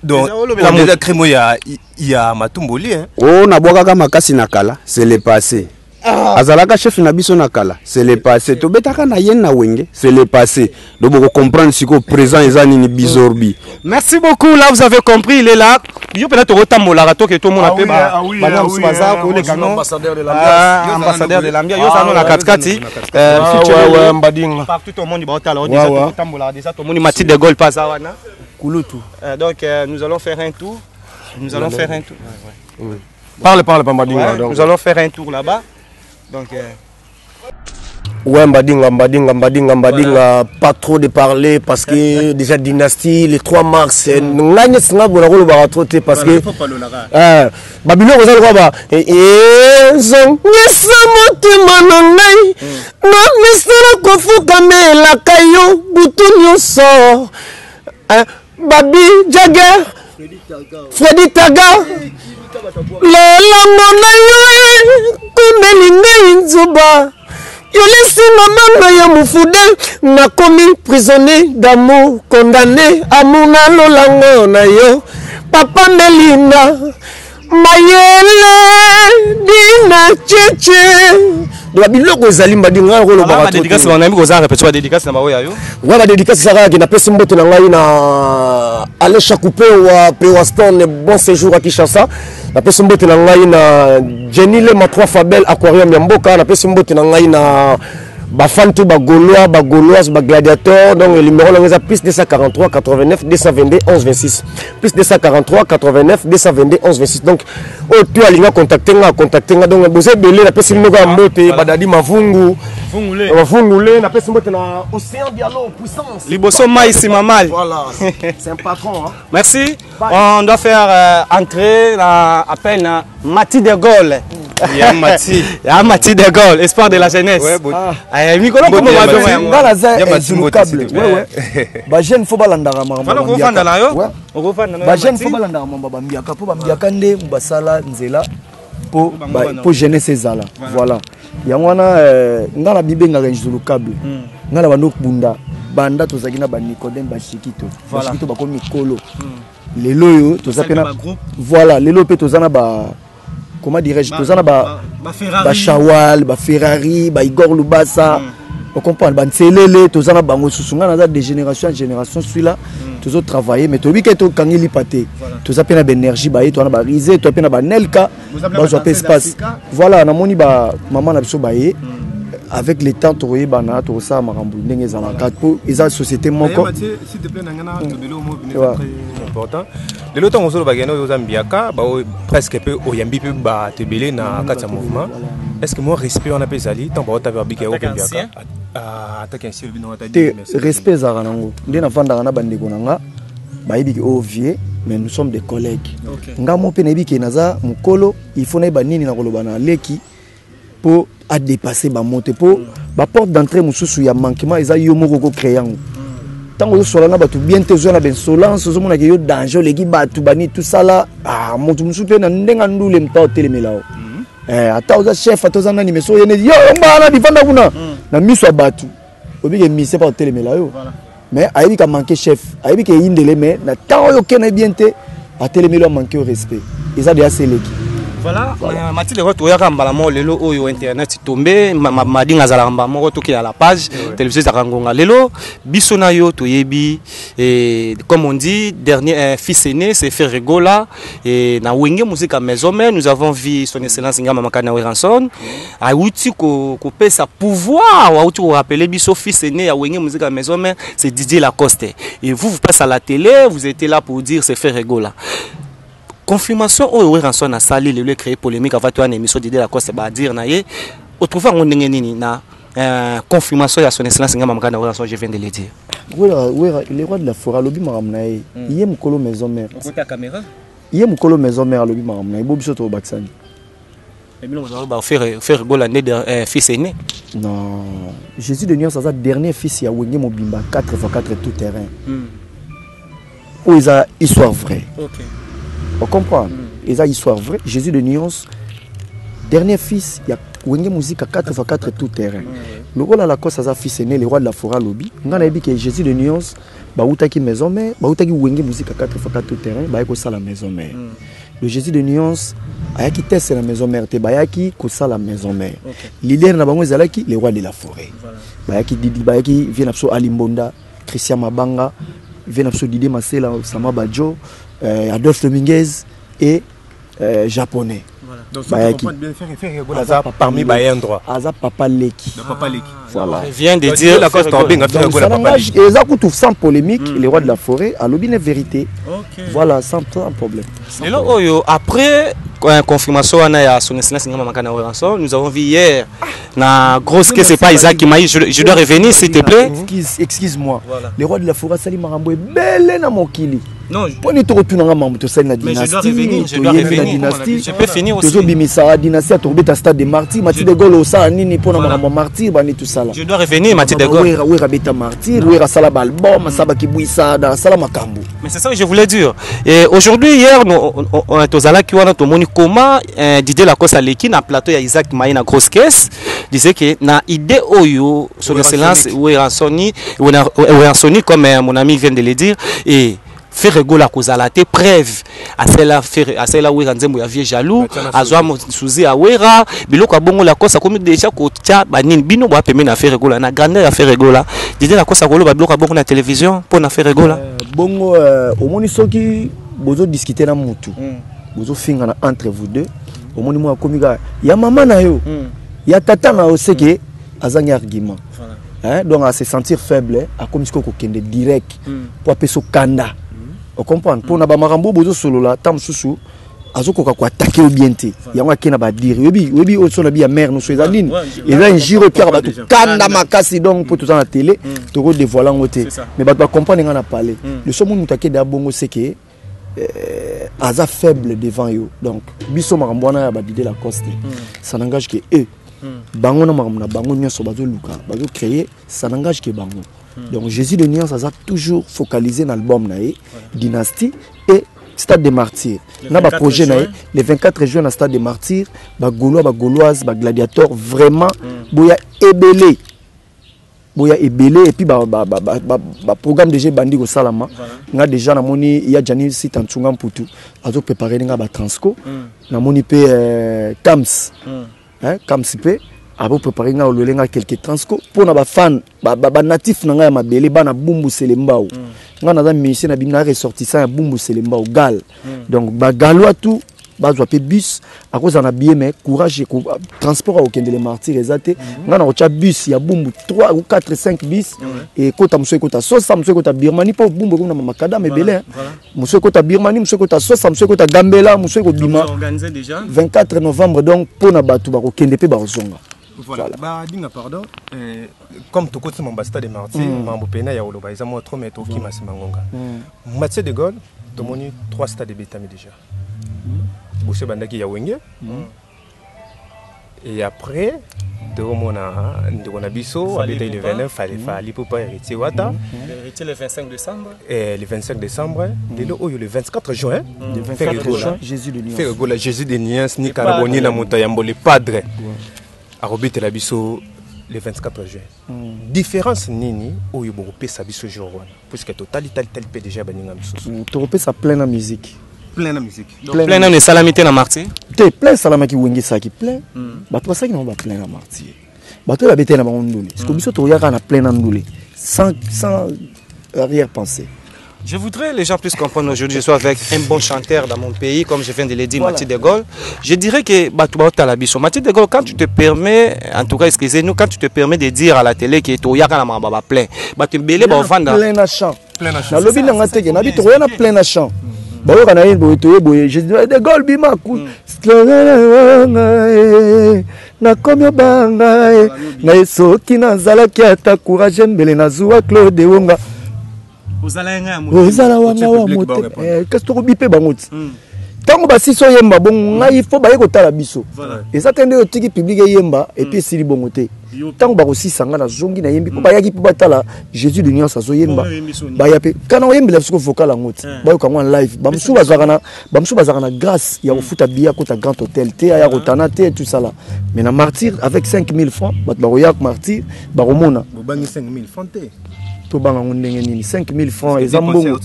donc on eza crime ya ya matumboli hein. Oh na bwakaka makasi na kala c'est le passé. Ah. Azalaka chef na biso na kala c'est le passé. Tobetaka na ye na wenge c'est le passé. Donc boko comprendre siko présent eza nini bizorbi. Merci beaucoup là vous avez compris il est là. Yo pena to tambola to ke to mona pe ba ba na musu baza ko le kano ambassadeur de l'ambiance. Ambassadeur de l'ambiance yo sano na katikati. Euh ouais ouais Mbadinga. Partout au monde ba otala déjà to tambola déjà to moni Mathilde de Gaulle pas wana. Kulutu. Donc nous allons faire un tour. Nous allons faire un tour. Parle parle pa Mbadinga donc. Nous allons faire un tour là-bas. Donc Ouais, Mbadinga, Mbadinga, Mbadinga, Mbadinga, voilà. Pas trop de parler parce que déjà dynastie, le 3 mars, nga neti nga bona kolobaka trop te parce que babiloko eza lokola ba ezongisa motema na ngai na misala kofukamelaka yo butu nyonso Babi Jagger, Freddy Taga, lolango na yo ekomeli ngai nzuba yolesi mama na ya mofude nakomi prisonnier d'amour condamné amour na lolango na yo papa melinda mayele dina cheche donc biloko ezali mbadi ngai kolobaka badédicace banayebi koza répétition badédicace na baoyo ya yo wa badédicace ezalaka yake napesi mbote na ngai na alain chakupe wa pewaston bon séjour à kinshasa napesi mbote na ngai na jenny lema 3 fabel aquarium ya mboka napesi mbote na ngai na bafan to bagaulois bagauloise bagladiateur donc numéro nango eza plus 243 89 222 11 26 plus 243 89 222 11 26 donc oyo tu alinga contacte nga contacte nga donc boza ebele napesi bino kaka mbote badadi mavungu mavungule napesi mbote na océan dialo puissance liboso mai nsima mai voilà c'est un patron hein. Merci. On doit faire euh, entrer la, à peine Mathi de Gaulle. Ya Mathi. Ya Mathi de Gaulle, espoir de la jeunesse. Ouais, bon. Ah. Eh, mikolo Mbote komo ya bazo Mathi. yango. Nga naza Ya Mathi Mbote, inzulukable s'il te plaît. ouais, ouais. bajeune fo balandaka makambo Fana ya okofanda na yo? Ouais. Okofanda na yo, bajeune Mathi? fo balandaka mambo ya bambiaka mpo bambiaka nde basala nzela mpo bango mpo jeunesse ezala voilà yango wana euh, nga na bibengaka inzulukable nga na bando kobunda banda tozalaki na banicodème bashikito Voilà. bashikito bakomi mikolo lelo oyo toza mpe na Basali ba groupe. voilà lelo mpe toza na ba comment dirais-je Ba- toza na ba ba Ferrari. bashawal baferrari baigor lubasa ocomprendre banselele toza na bango susu ngai naza de génération en génération celui-là tozotravaille mais toyebi ke tokangi lipa te toza mpe na baénergie baye toza na barise toza mpe na banelka Boza mpe na bazwa mpe badanseuse espace Afrika. voilà namoni bamama na biso baye avec le temps tokoyebana tokosala makambo ndenge ezalaka mpo eza société moko Mathieu, s'il te plaît, nangana tobele omo bino Ouais. très important. Lelo ntango ozoloba kende oyo oza mbiaka baoyo presque mpe oyambi mpe bato ebele na kati ya mouvement est ce que mwa respect wana mpe ezali ntango baota mpe babika yo mpe mbiaka atake ancien olobi nango te respect ezalaka nango nde navandaka na bandeko na nga bayebi ke oyo vie mais nous sommes des collègues Ok. nga mo mpe nayebi ke naza mokolo il faut nayeba nini na koloba na leki mpo adépasse bamo te mpo baporte d'entrée mosusu ya manquement eza yo moko okocrée yango ntango ozosola na bato bien te ozoya na bainsolence ozomonaka yo danger oleki bato bani tosala ah, moto mosusu mpe na ndenge ya ndule moto aotelemela yo Eh, ata oza chef ata oza nani mais so oyene yo mbana bifanda kuna na miso ya bato obike mise mpa otelemela yo mais ayebi ka manque chef ayebi ke eyindele mais na ntango oyo okende bien te atelemeli yo amanke yo respect eza deya seleki Voilà, euh, Mathilde Roth toyaka mbala moko lelo oyo internet tombe madinga azalaka mbala moko tokela la page télévision ezalaka ngonga lelo biso na yo toyebi eh, comme on dit dernier euh, fils aîné c'est Ferre Gola et na Wenge Musica Maison Mère nous avons vu son excellence Ngama Makana Werrason awuti ko kopesa pouvoir awuti ko rappeler biso fils aîné ya Wenge Musica Maison Mère c'est Didier Lacoste et vous vous passez à la télé vous étiez là pour dire c'est Ferre Gola confirmation oyo Werrason asali lelo ecréé polémique avant toya na émission Didier Lacoste badire na ye otrouve yango ndenge nini na euh, confirmation ya son excellence Ngama Makana Werrason je viens de le dire Wera, Wera, le roi de la forêt alobi makambo na ye ye mokolo maison mère okota caméra ye mokolo maison mère alobi makambo na ye bo biso tobakisani Mais bino bozalaka ba Ferre Ferre Gola nde euh, fils aîné. Non, Jésus de Nuance aza dernier fils ya Wenge mobimba 4 x 4 tout terrain. Oyo eza histoire vraie. OK. On comprend? Eza histoire vraie, Jésus de Nuance dernier fils ya Wenge Musica 4 x 4 tout terrain. Lokola Lacoste aza fils aîné, le roi de la forêt alobi, nga nayebi que Jésus de Nuance bautaki maison mère, bautaki Wenge Musica 4 x 4 tout terrain, baye kosala maison mère. Le Jésus de Nuance ayaki test na maison mère te, bayaki kosala maison mère. Leader na bango ezalaki le roi de la forêt. Bayaki Didi, bayaki vieux na biso Ali Mbonda, Christian Mabanga, vieux na biso Didier Masela, Sama Badjo, Adolphe Dominguez et japonais. Voilà. Donc, si tu Bayaki. comprends bien, Ferre Gola Aza aza parmi ba droit. Aza papa leki. Donc, papa leki. Voilà. Je viens de Donc, dire la Coste Ferre Gola. Benga, Ferre Donc, Gola, ça papa n'engage- leki. eza kutu sans polémique, le roi de la forêt alobi na vérité. Ok. Voilà, sans problème. Sans Lelo problème. oyo après confirmation wana ya son excellence Ngama Makana Werrason, nous avons vu hier na grosse que c'est pas Isaac Maï, je dois revenir s'il te plaît. Excuse, excuse-moi. Voilà. Le roi de la forêt asali makambo ebele na mokili. Non, mpo nini tokotunanga makambo tosali na Mais je dois dynastie, revenir, je dois toyebi na revenir. dynastie. Je peux finir aussi. Tozobimisa dynastie ya tokobeta stade de martyr. Mathieu de Gaulle osala nini mpona makambo ya martyr bani tosala. Je dois revenir Mathieu de Gaulle. Wera, Wera abeta martyr, Wera asala ba album, asala bakibwisa, asala makambo. Mais c'est ça que je voulais dire. Et aujourd'hui, hier, nous, on, tozalaki wana tomoni comment Didier Lacoste aleki na plateau ya Isaac Maï na grosse caisse disait que na idée oyo son excellence Werrason, Werrason comme mon ami vient de le dire et Ferre Gola kozala te preuve asela Ferre asela Wera nzembo ya vieux jaloux azwa suzi ya Wera biloko ya bongo Lacoste akomi déjà kotia banini bino boa pembeni na Ferre Gola na grandeur ya Ferre Gola Didier Lacoste akoloba biloko ya bongo na télévision mpo na Ferre Gola. Bongo omoni soki bozo discuter na mutu, bozo fingana entre vous deux, omoni mwa akomi kaka ya mama na yo, ya tata na yo, seke azangi argument. Hein, donc à se sentir faible, akomi sikoyo kokende direct po apesa okanda. Ocomprendre? Mpo na bamakambo oyo bozosolola, ta mosusu azokoka koattaquer yo bien te, yango ake na badire. Oyebi, oyebi oyo so na bi ya mare noso eza nini, eza injure oyo epiaka bato kanda makasi. Donc mpo toza na télé, tokodévoile yango te, mais bato bacomprendre nga na parler. Le so moni moto akende ya bongo, seke aza faible devant yo. Donc biso makambo wana ya badide Lacoste, ça n'engage que eux. Bango na makambo na bango nyonso bazoluka bazocréer, ça n'engage que bango. Donc Jésus de Nuance aza toujours focalisé na album na ye Dynastie et Stade des Martyrs. Le Na 24 baprojet na ye juin. le 24 juin na Stade des Martyrs, bagaulois, bagauloise, bagladiateur, vraiment boya ebele, boya ebele. Et puis ba programme déjà ebandi kosalama. Nga déjà namoni ya Jani Sita Ntunga Mputu azopréparé nga batransco. Namoni mpe Kams, hein, Kams mpe apréparé nga, olwele nga quelques transco mpo na bafan banatif na ngai ya mabele, bana Bumbu Selembao. Nga naza musicien na bimi na ressortissant ya Bumbu Selembao gal. Donc bagalois tout bazwa mpe bus, akozala na billet, mais courage transport akokende le martyr eza te. Ngai na kotya bus ya Bumbu 3 ou 4 5 bus, ekota mosu, ekota Sosa, mosu ekota Birmanie, mpo Bumbu ekomi na makadam ebele. Mosu ekota Birmanie, mosu ekota Sosa, mosu ekota Gambela, mosu ekobima 24 novembre. Donc mpo na bato bakokende mpe bakozonga. Voilà. Badinga, pardon, comme tokoti mambo ya stade de martyr, mambo pena ya koloba eza mwa trop, mais tokima nsima ngonga. Mathieu de Gaulle, tomoni trois stades ebetami déjà. Liboso ebandaki ya Wenge et après tokomona ndeko na biso abetaki le 29, Fally Ipupa, Héritier Wata. Héritier le 25 décembre. Et le 25 décembre, lelo oyo le 24 juin. Le 24 juin, Jésus de Nuance. Ferre Gola, Jésus de Nuance, ni Karaboni na moto ya Yambo le Padre akobetela biso le 24 juin. Différence nini oyo bokopesa biso jour wana, puisque totali tali tali mpe déjà baninga misusu? Tokopesa plein na musique. Plein na musique. Plein nano esalami te na martyr. Te, plein esalamaki, Wenge esalaki plein, bato basalaki nango baplein na martyr, bato oyo babeteli na bango ndule. Parce que biso toyaka na plein na ndule sans arrière pensée. Je voudrais les gens puissent comprendre aujourd'hui, je suis avec un bon chanteur dans mon pays, comme je viens de le dire, Voilà. Mathieu de Gaulle. Je dirais que Bato Bato Labiso. Mathieu de Gaulle, quand tu te permets, en tout cas, excusez-nous, quand tu te permets de dire à la télé que toyaka na mababa plein, Bato Mbele ba vanda. Plein na champ. Plein na champ. Nalobi nanga teke nabi tokoya na plein na champ, bayoka na ye boye, toye boye, Jésus de Gaulle bima ku nakomi obanga ye na ye. Soki nazalaki ata courage, mbele nazwa Claude Wonga ozala wanga wa motema. Kasi tokobi mpe bango ti. Ntango basisi oyemba bongo, ngai fo baye kotala biso. Eza te nde otiki public eyemba et puis esili bongo te. Ntango bakosisa, ngai nazongi, nayembi, mpo bayaki mpo batala Jésus de nuance azoyemba. Baya mpe kana oyembela biso vocal yango te, bayoka yango en live. Bamosusu bazalaka na, bamosusu bazalaka na grâce ya kofuta billet akota Grand Hôtel te, aya kotana te, tout ça là. Mais na Martyr, avec 5000 francs, bato bakoya Martyr, bakomona. Bobangi 5000 francs te? Tobanga yango ndenge nini? 5000 francs eza mbongo,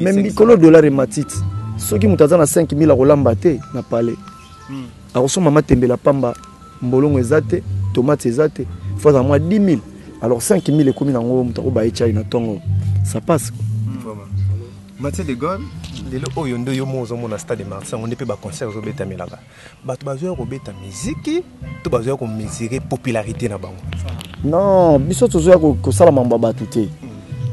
mais mikolo dollar ematiti. Soki moto aza na 5000, akolamba te na palais, akosomba matembela pamba. Mbolongo eza te, tomate eza te, fo azala mwa 10 000. Alors 5000 ekomi nango, moto akoba echai na ntongo, ça passe. Mathieu de Gaulle, lelo oyo nde yo mo ozomona stade Martyr yango nde mpe baconcert ezobetamelaka. Bato bazoya kobeta miziki to bazoya komesure popularité na bango? Non, biso tozoya kosala mambo ya bato te.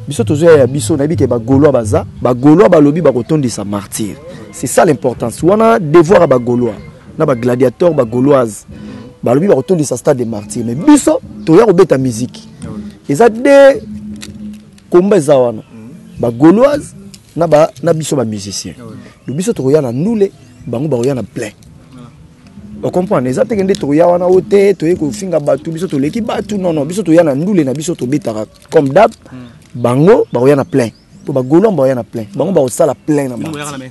Biso tozoya ya biso. Nayebi ke bagaulois baza, bagaulois balobi bakotondisa Martyr. C'est ça l'importance wana, devoir ya bagaulois na bagladiateur, bagauloise balobi bakotondisa stade de Martyr. Mais biso toya kobeta miziki. Eza de komba eza wana, bagauloise na biso bamusicien. Donc biso tokoya na ndule, bango bakoya na plein. Ocomprendre? Eza teke nde tokoya wana o te toye kofinga bato, biso toleki bato. Non, non, biso toya na ndule na biso, tobetaka comme d'hab. Bango bakoya na plein, mpo bagaulois bakoya na plein, bango bakosala plein na Martyr.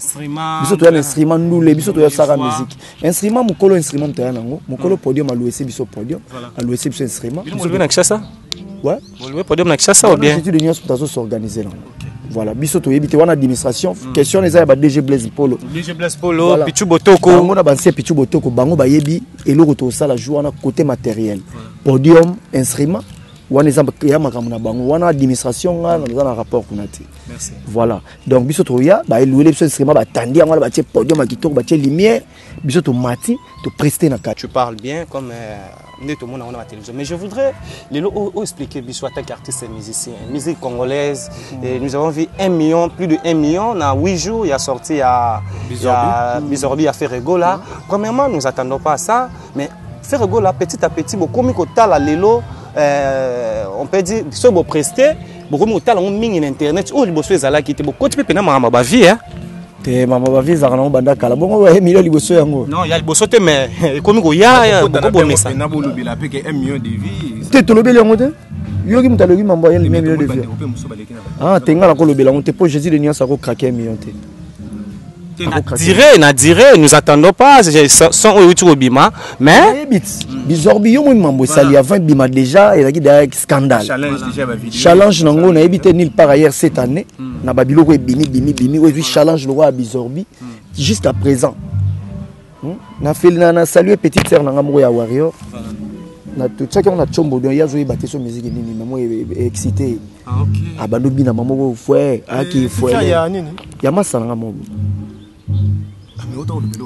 Biso toya na instrument ndule, biso toyasaka musique instrument. Mokolo instrument toya nango, mokolo podium alouese biso podium, alouese biso instrument. Na Kinshasa? Ouais. Bolouer podium na Kinshasa ou bien? Étude nyonso moto azosorganize nango. Voilà, biso toyebi te wana administration. Question eza ya ba DG Blaise Polo. DG Blaise Polo, Pichu Botoko. Bango na banse Pichu Botoko, bango bayebi eloko tosala jour wana côté matériel, podium, instrument. Wana eza ya makambo na bango wana, administration. Nga naza na rapport kuna te. Voilà, donc biso toya, baelouele biso instrument, batandi yango wana, batie podium ya kitoko, batie lumière, biso tomati, topreste na kati. Tu parles bien comme nde tomona yango na télévision, mais je voudrais lelo o expliquer biso en tant qu'artiste et musicien, musique congolaise. Et nous avons vu 1 million, plus de 1 million na 8 jours. Il y a sorti ya Bizorbi, ya Ferre Gola. Premièrement, nous attendons pas à ça, mais Ferre Gola, petit à petit, bokomi kotala lelo, on peut dire so bopreste, bokomi kotala yango mingi na internet. Oyo liboso ezalaki te. Bokoti mpe pena makambo bavie, hein? Te, mama, bavie ezalaka nango banda kala. Bongo baye milio liboso yango? Non, ya liboso te, mais ekomi koya, bokobomesa. Bolobela mpe ke 1 million de vues. Te, tolobeli yango te. Yoki moto alobi mambo ya million de vues. Ah te, nga nakolobela yango te, mpo Jésus de nuance akokrake 1 million te. Dire na dire, nous attendons pas son oyo euti kobima, mais nayebi ti Bizorbi, yo moi mambo esali avant ebima déjà, ezalaki derrière scandale, challenge nango. Nayebi te nulle part ailleurs cette année na babiloko ebimi bimi bimi oyo ezwi challenge lokola ya Bizorbi jusqu'à présent. Na na salue petite sœur nanga moko ya warrior. Na totiaki yango na tshombo, donc ye azoyeba te so musique nini, mais mo excité, abandi obina moko fwe aki fwe ya masa nanga moko,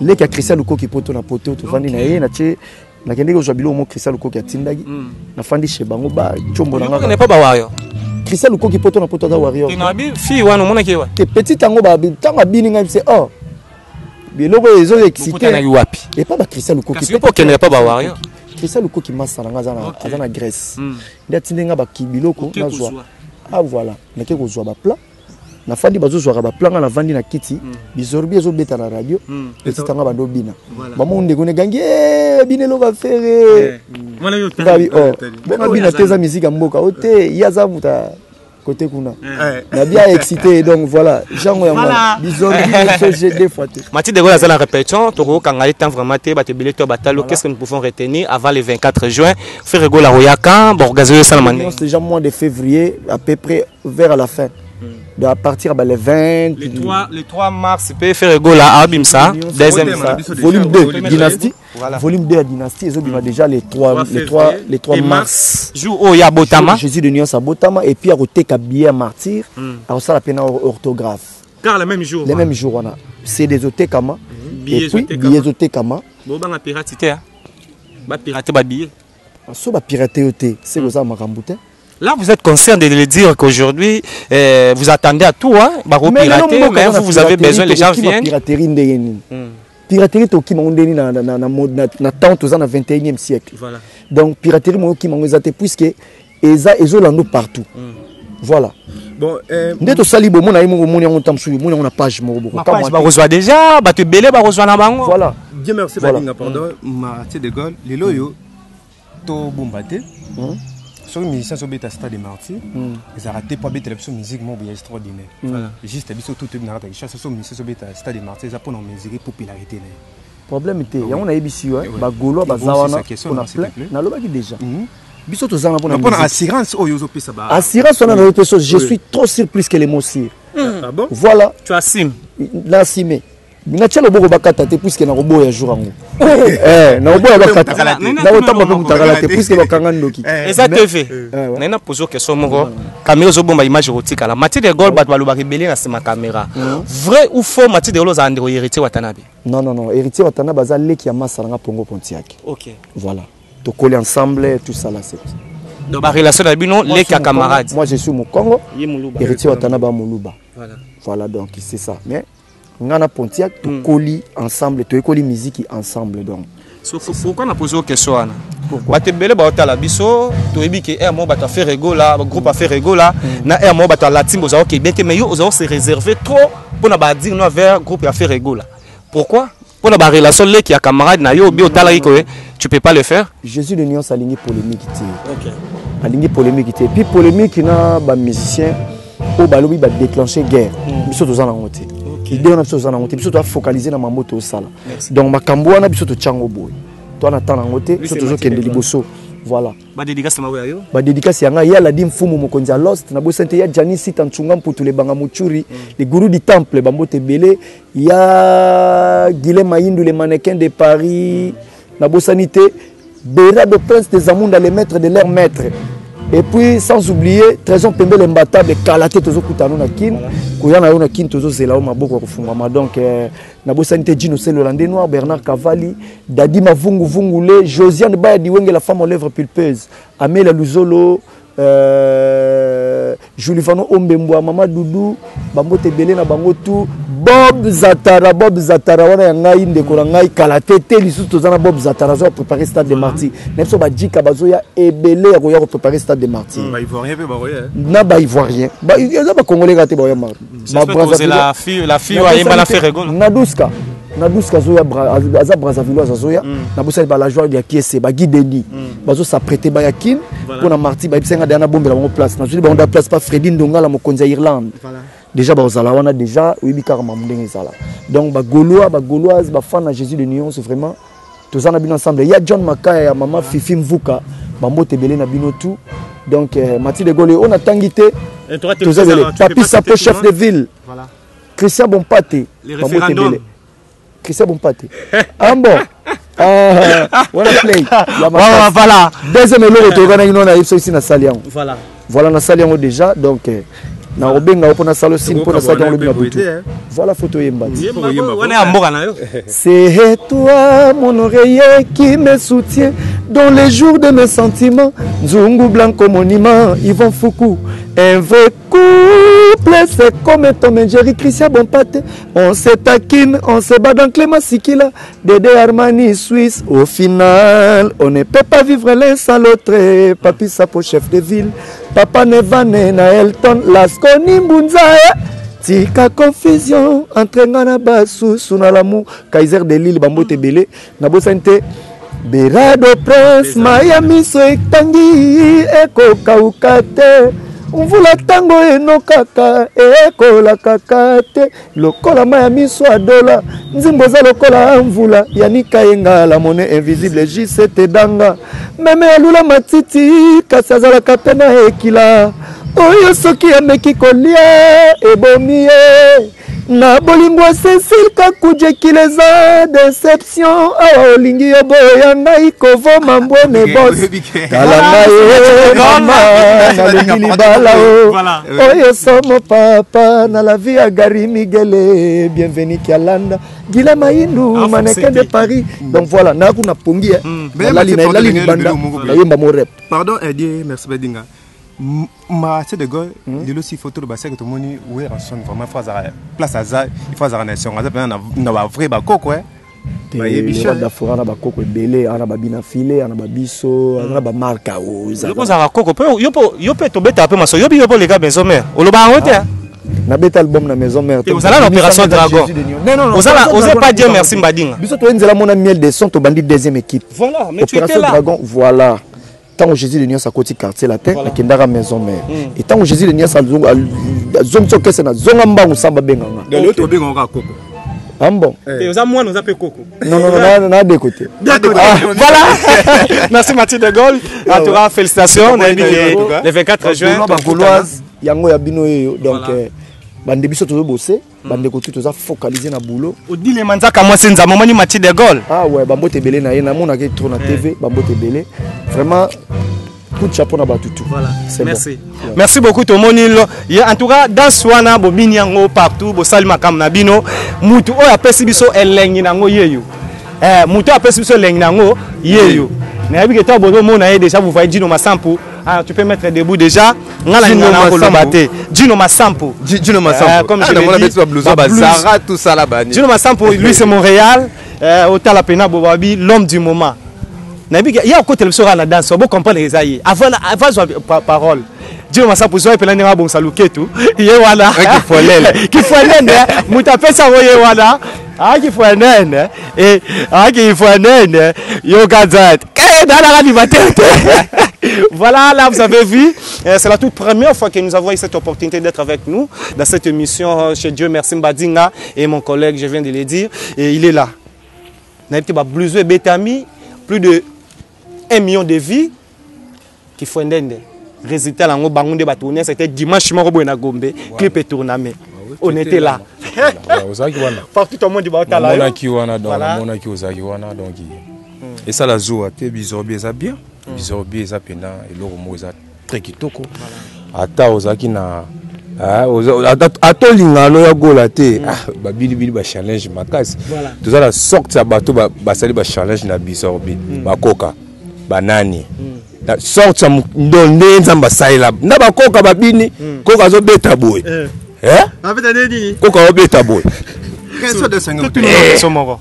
leki ya Christian Lukoki. Poto na poto tovandi na ye, natie nakendeki kozwa biloko mo Christian Lukoki atindaki. Nafandi chez bango, ba tshombo na nga pas bawario. Christian Lukoki poto na poto aza warrior. Fille wana omonaki ye? Te, petite yango, ntango abini ngai bise, oh, biloko oyo ezo excité. Wapi? Epa ba Christian Lukoki. Mpo okendeka pa bawario? Christian Lukoki masa na nga aza na Grèce, nde atindi nga baki biloko nazwa. Ah voilà, nake kozwa baplat, nafandi, bazozwaka baplat, nga navandi na kiti, Bizorbi ezobeta na radio, petite nga bando obina bamo ndeko negangi bino eloko afere ngabi o bonga bina te, eza musique ya mboka o te. Ye aza moto côté kuna na bien excité. Donc voilà, jango yango Bizorbi so deux fois te. Mathilde de Gaulle aza na répétition, tokokanga ye temps vraiment te. Bato ebele to batalo. Qu'est-ce que nous pouvons retenir avant le 24 juin? Ferre Gola royaka borgazo esalama ndenge? Déjà mois de février, à peu près vers la fin, de à partir bah, le 20. Le 3, le 3 mars pe Ferre Gola abimisa deuxième. Volume 2 Dynastie. Voilà. Volume 2 ya Dynastie ezobima déjà les 3, les 3, les 3 mars. Jour oyo ya botama. Jésus de nuance abotama. Et puis akoteka billet ya Martyr, akosala mpe na orthographe. Car le même jour. Le même jour wana, c'est des otekama et puis billets otekama. Bobanga pirate te, bapirate babillet? So bapirate yo te, se kozala makambo te. Là, vous êtes conscient de le dire qu'aujourd'hui, vous attendez à tout, hein, pirater, mais vous, vous avez besoin, les gens viennent. Piraterie ndenge nini? Piraterie tokima ngo ndeni na temps toza na 21e siècle? Voilà. Donc piraterie mo okima ngo eza te, puisque eza ezolando partout. Voilà. Bon, euh, nde tosali bomona ye moko omoni yango ntango mosusu omoni yango na page moko bopage bakozwa déjà bato ebele bakozwa na bango. Voilà. Dieu merci. Voilà. Balinga, pardon, Mathieu de Gaulle, lelo oyo tobomba te, soki musicien azobeta Stade de Martyr, ezalaka te mpo abetela biso musique moko boye extraordinaire. Juste biso tout toyebi na kati ya Kinshasa, soki musicien azobeta Stade de Martyr, eza mpona mesure popularité na ye. Problème te, yango nayebisi yo, bagaulois baza wana mpona plein. Nalobaki déjà, biso toza wana mpona mpona assurance oyo ozopesa ba assurance wana nazopesa, je suis trop sûr plus que les mots sûrs. Ah bon? Voilà. Tu assumes? Naassume, natia loboko bakata te, puisque nakoboya jour yango. Eh, nakoboya bakata, nakotamba mpe mutakala te, puisque bakanga ndoki. Eza TV naye na pose question moko, caméra ezobomba image ekotikala. Mathieu de Gaulle, bato balobaka ebele na nsima caméra, vrai ou faux, Mathieu de Gaulle ozala ndeko Héritier Watanabe? Non, non, non, Héritier Watanabe aza leki ya masa nanga Pongo Pontiac. Ok. Voilà, tokoli ensemble, tout ça là, c'est Donc barelation na bino, leki ya camarade. Moi, je suis Mokongo. Ye Moluba. Héritier Watanabe Moluba. Voilà. Voilà, donc c'est ça. Mais nga na Pontiac tokoli ensemble, toyekoli musique ensemble, donc. So, pourquoi na pose question wana? Bato ebele baotala biso, toyebi ke aire moko bato ya Ferre Gola, groupe ya Ferre Gola, na aire moko bato ya Latimbe ozala okebe te, mais yo ozala se réserver trop mpona badire no vers groupe ya Ferre Gola. Pourquoi? Mpona barelation leki ya camarade na yo, obi otalaki koye, tu peux pas le faire. Jésus de Nuance alingi polémique te. Alingi polémique te, puis polémique na bamusicien oyo balobi badéclenche guerre, biso toza nango te. Idée wana, biso toza nango te. Biso toafocalize na mambo tosala. Donc makambo wana, biso totyango boye, toa na temps nango te. Biso tozokende liboso, voilà. Badédicace mako ya yo? Badédicace ya ngai, ya Ladi Mfumu, mokonzi ya Lost. Nabosani te ya Jani Sita Ntsunga Mputu, Lebanga Muchuri, le gourou du temple, bambote ebele ya Guilem Mayindu, le mannequin de Paris. Nabosani te Berado, prince des Amunda, le maître de leur maître. Et puis sans oublier Trésor Pembele Mbatable. Kala te tozokutana na Kin, koya na yo na Kin, tozozela yo maboko ya kofungwama. Donc nabosani te Gino Selo Hollandais Noir, Bernard Cavalli, Dadi Mavungu Vungule, Josiane Baya Diwenge, la femme aux lèvres pulpeuses, Amelia Luzolo, Julivano Ombembwa, Mama Doudou, bambote ebele na bango tu. Bob Zatara, Bob Zatara wana ya ngai, ndeko na ngai, kala te te lisusu toza na Bob Zatara, azoya préparer Stade de Martyr na biso. Bajika bazoya ebele ya koya kopréparer Stade de Martyr. Baivoirien mpe bakoya. Na baivoirien, eza bacongolais kaka te baoya. La fille oyo ayemba na Ferre Gola. Naduska, Naduska azoya, aza Brazzavilloise, azoya. Nabosani balajoie ya Kiese, bagideni bazos'apprêter baya Kin mpona Martyr. Bayebisa nga deya nabombela bango place, nazwili bango da place pa Fredi Ndongala, mokonzi ya Irlande. Déjà bazala wana déjà, oyebi kaka mamu ndenge ezala. Donc bagaulois, bagauloise, bafan na Jésus de Nuance, vraiment toza na bino ensemble. Ya John Makaya, ya mama Fifi Mvuka, bambote ebele na bino tout. Donc Mathilde Gole oyo natangi te, toza ebele. Papi Sapo, chef de ville. Christian Bompate, bambote ebele. Christian Bompate, ah bon, ah, wana play. Ya voilà. Deuxième eloko toyokanaki no na yebi soki nasali yango. Voilà, nasali yango déjà. Donc nakobenga yo mpo nasala osine, mpo nasalaki yango lobi na butu. Voilà, photo oyemba. Wana ya mboka na yo. C'est toi mon oreiller qui me soutient dans les jours de mes sentiments. Nzungu Blanco Monument, Yvon Foukou. Un vrai couple, c'est comme Tom et Jerry, Christian Bonpate. On se taquine, on se bat dans Clément Sikila, Dédé Armani Suisse. Au final, on ne peut pas vivre l'un sans l'autre. Papi Sapo, chef de ville. Papa Nevane na Elton, Lasconi Mbunza. Tika confusion entre nga na basusu na lamu. Kaiser de Lille, bambote ebele. Nabosani te Berado Prince, maya miso etangi ekokauka te, mvula ntango enokaka ekolakaka te lokola mai ya miso adola nzimbo eza lokola mvula. Yanika yenga, la monnaie invisible, jct danga meme alula matiti, kasi azalaka mpe na ekila oyo soki ameki kolia ebomi ye na bolingo. Cécile Kakujekila, eza déception awa olingi yo boya ngai kovoma mbwene bos. Tala ngai ye mama, nalingi libala o oyo somo papa na la vie ya Gary Miguel, bienvenu Kialanda, Gila Mayindu, mannequin de Paris. Donc voilà, nakuna pongi nalali libanda, nayemba mo rep. Pardon, Dieu merci Badinga. Mathieu de Gaulle, lelo si photo basaki, tomoni Werrason vraiment, faut azala place aza, il faut azala na esengo, aza mpena na bavrai bakoko. Te dafora na bakoko ebele ana babina file ana babiso ana bamarka ozalaka koko mpe yo mpe tobetaka mpe maso yobi yo mpe oleka maison mare oloba yango te. Nabeta album na maison mère. Ozala na opération dragon, oza pas Dieu merci Mbadinga. Biso toye nzela mona miel de son, tobandi deuxième équipe. Voilà, mais tu étais opération là. Dragon, voilà. Ntango Jésus de Nias akoti quartier latin, akendaka maison mère. Et ntango Jésus de Nias azongisi okese na zonga mbangu, samba abenganga. Lelo tobengaka kaka koko. Ah bon. Oza mwana, oza mpe koko. Non, non, non, na de côté. Ah, voilà. Merci Mathieu de Gaulle. En tout cas, félicitations. Le 24 juin. Bagauloise, yango ya bino oyo. Donc bande biso tozobose, bandeko tu toza focalisé na boulot. Odile Manzaka mwasi nzambe, omoni Mathieu de Gaulle. Ah ouais, bambote ebele na ye, namonaki trop na TV, bambote ebele. Vraiment, coup de chapeau na bato tout. Voilà. C'est Merci. bon. Merci beaucoup tomoni lo. En tout cas, danse wana bobini yango partout, bosali makambo na bino. Mutu oyo apesi biso elengi nango yeyo. Eh, mutu oyo apesi biso elengi nango yeyo. Nayebi ke to bozomona ye déjà, vous voyez Dino Masampu. Ah, tu peux mettre debout déjà. Nga na Dino ngana koloba Masampu. te. Dino Masampu. Dino Masampu. Comme Ah, je l'ai namona dit, beti ba blouson, ba ba blouse. Zara, tout ça là, bani. Dino Masampu, lui c'est Montréal. Otala pena bobabi, l'homme du moment. Nayebi ke ye akotela biso kaka na danse, bo comprendre eza ye avant avant azwa parole. Dino Masampu zwa ye mpena ndenge abongisa luketu ye wana. Kifolele. Kifolene moto apesi yango ye wana akifolene e akifolene yoka nzate nalaka animateur te. Voilà, là vous avez vu, c'est la toute première fois que nous avons eu cette opportunité d'être avec nous dans cette émission chez Dieu Merci Mbadinga et mon collègue, je viens de le dire, et il est là. Nayebi te ba blouson ebetami plus de 1 million de vues kifwendende. Résultat nango bango nde batourne, c'était dimanche moko boye na Gombe, clip etourname. On était là. Ozalaki wana. Partout au monde baotala yo. Namonaki wana donc. Voilà. Namonaki ozalaki wana donc esala zuwa te. Bizorbi eza bien, bizorbi eza mpena eloko moko eza très kitoko. Ata ozalaki na ata olingano ya gola te, babilibili bachallenge makasi. Toza na sorte ya bato basali bachallenge na bizorbi, bakoka banani na sorte ya ndo nde Nzambe asalela na bakoka babini. Koka azobeta boye. Eh? Koka azobeta boye. So moko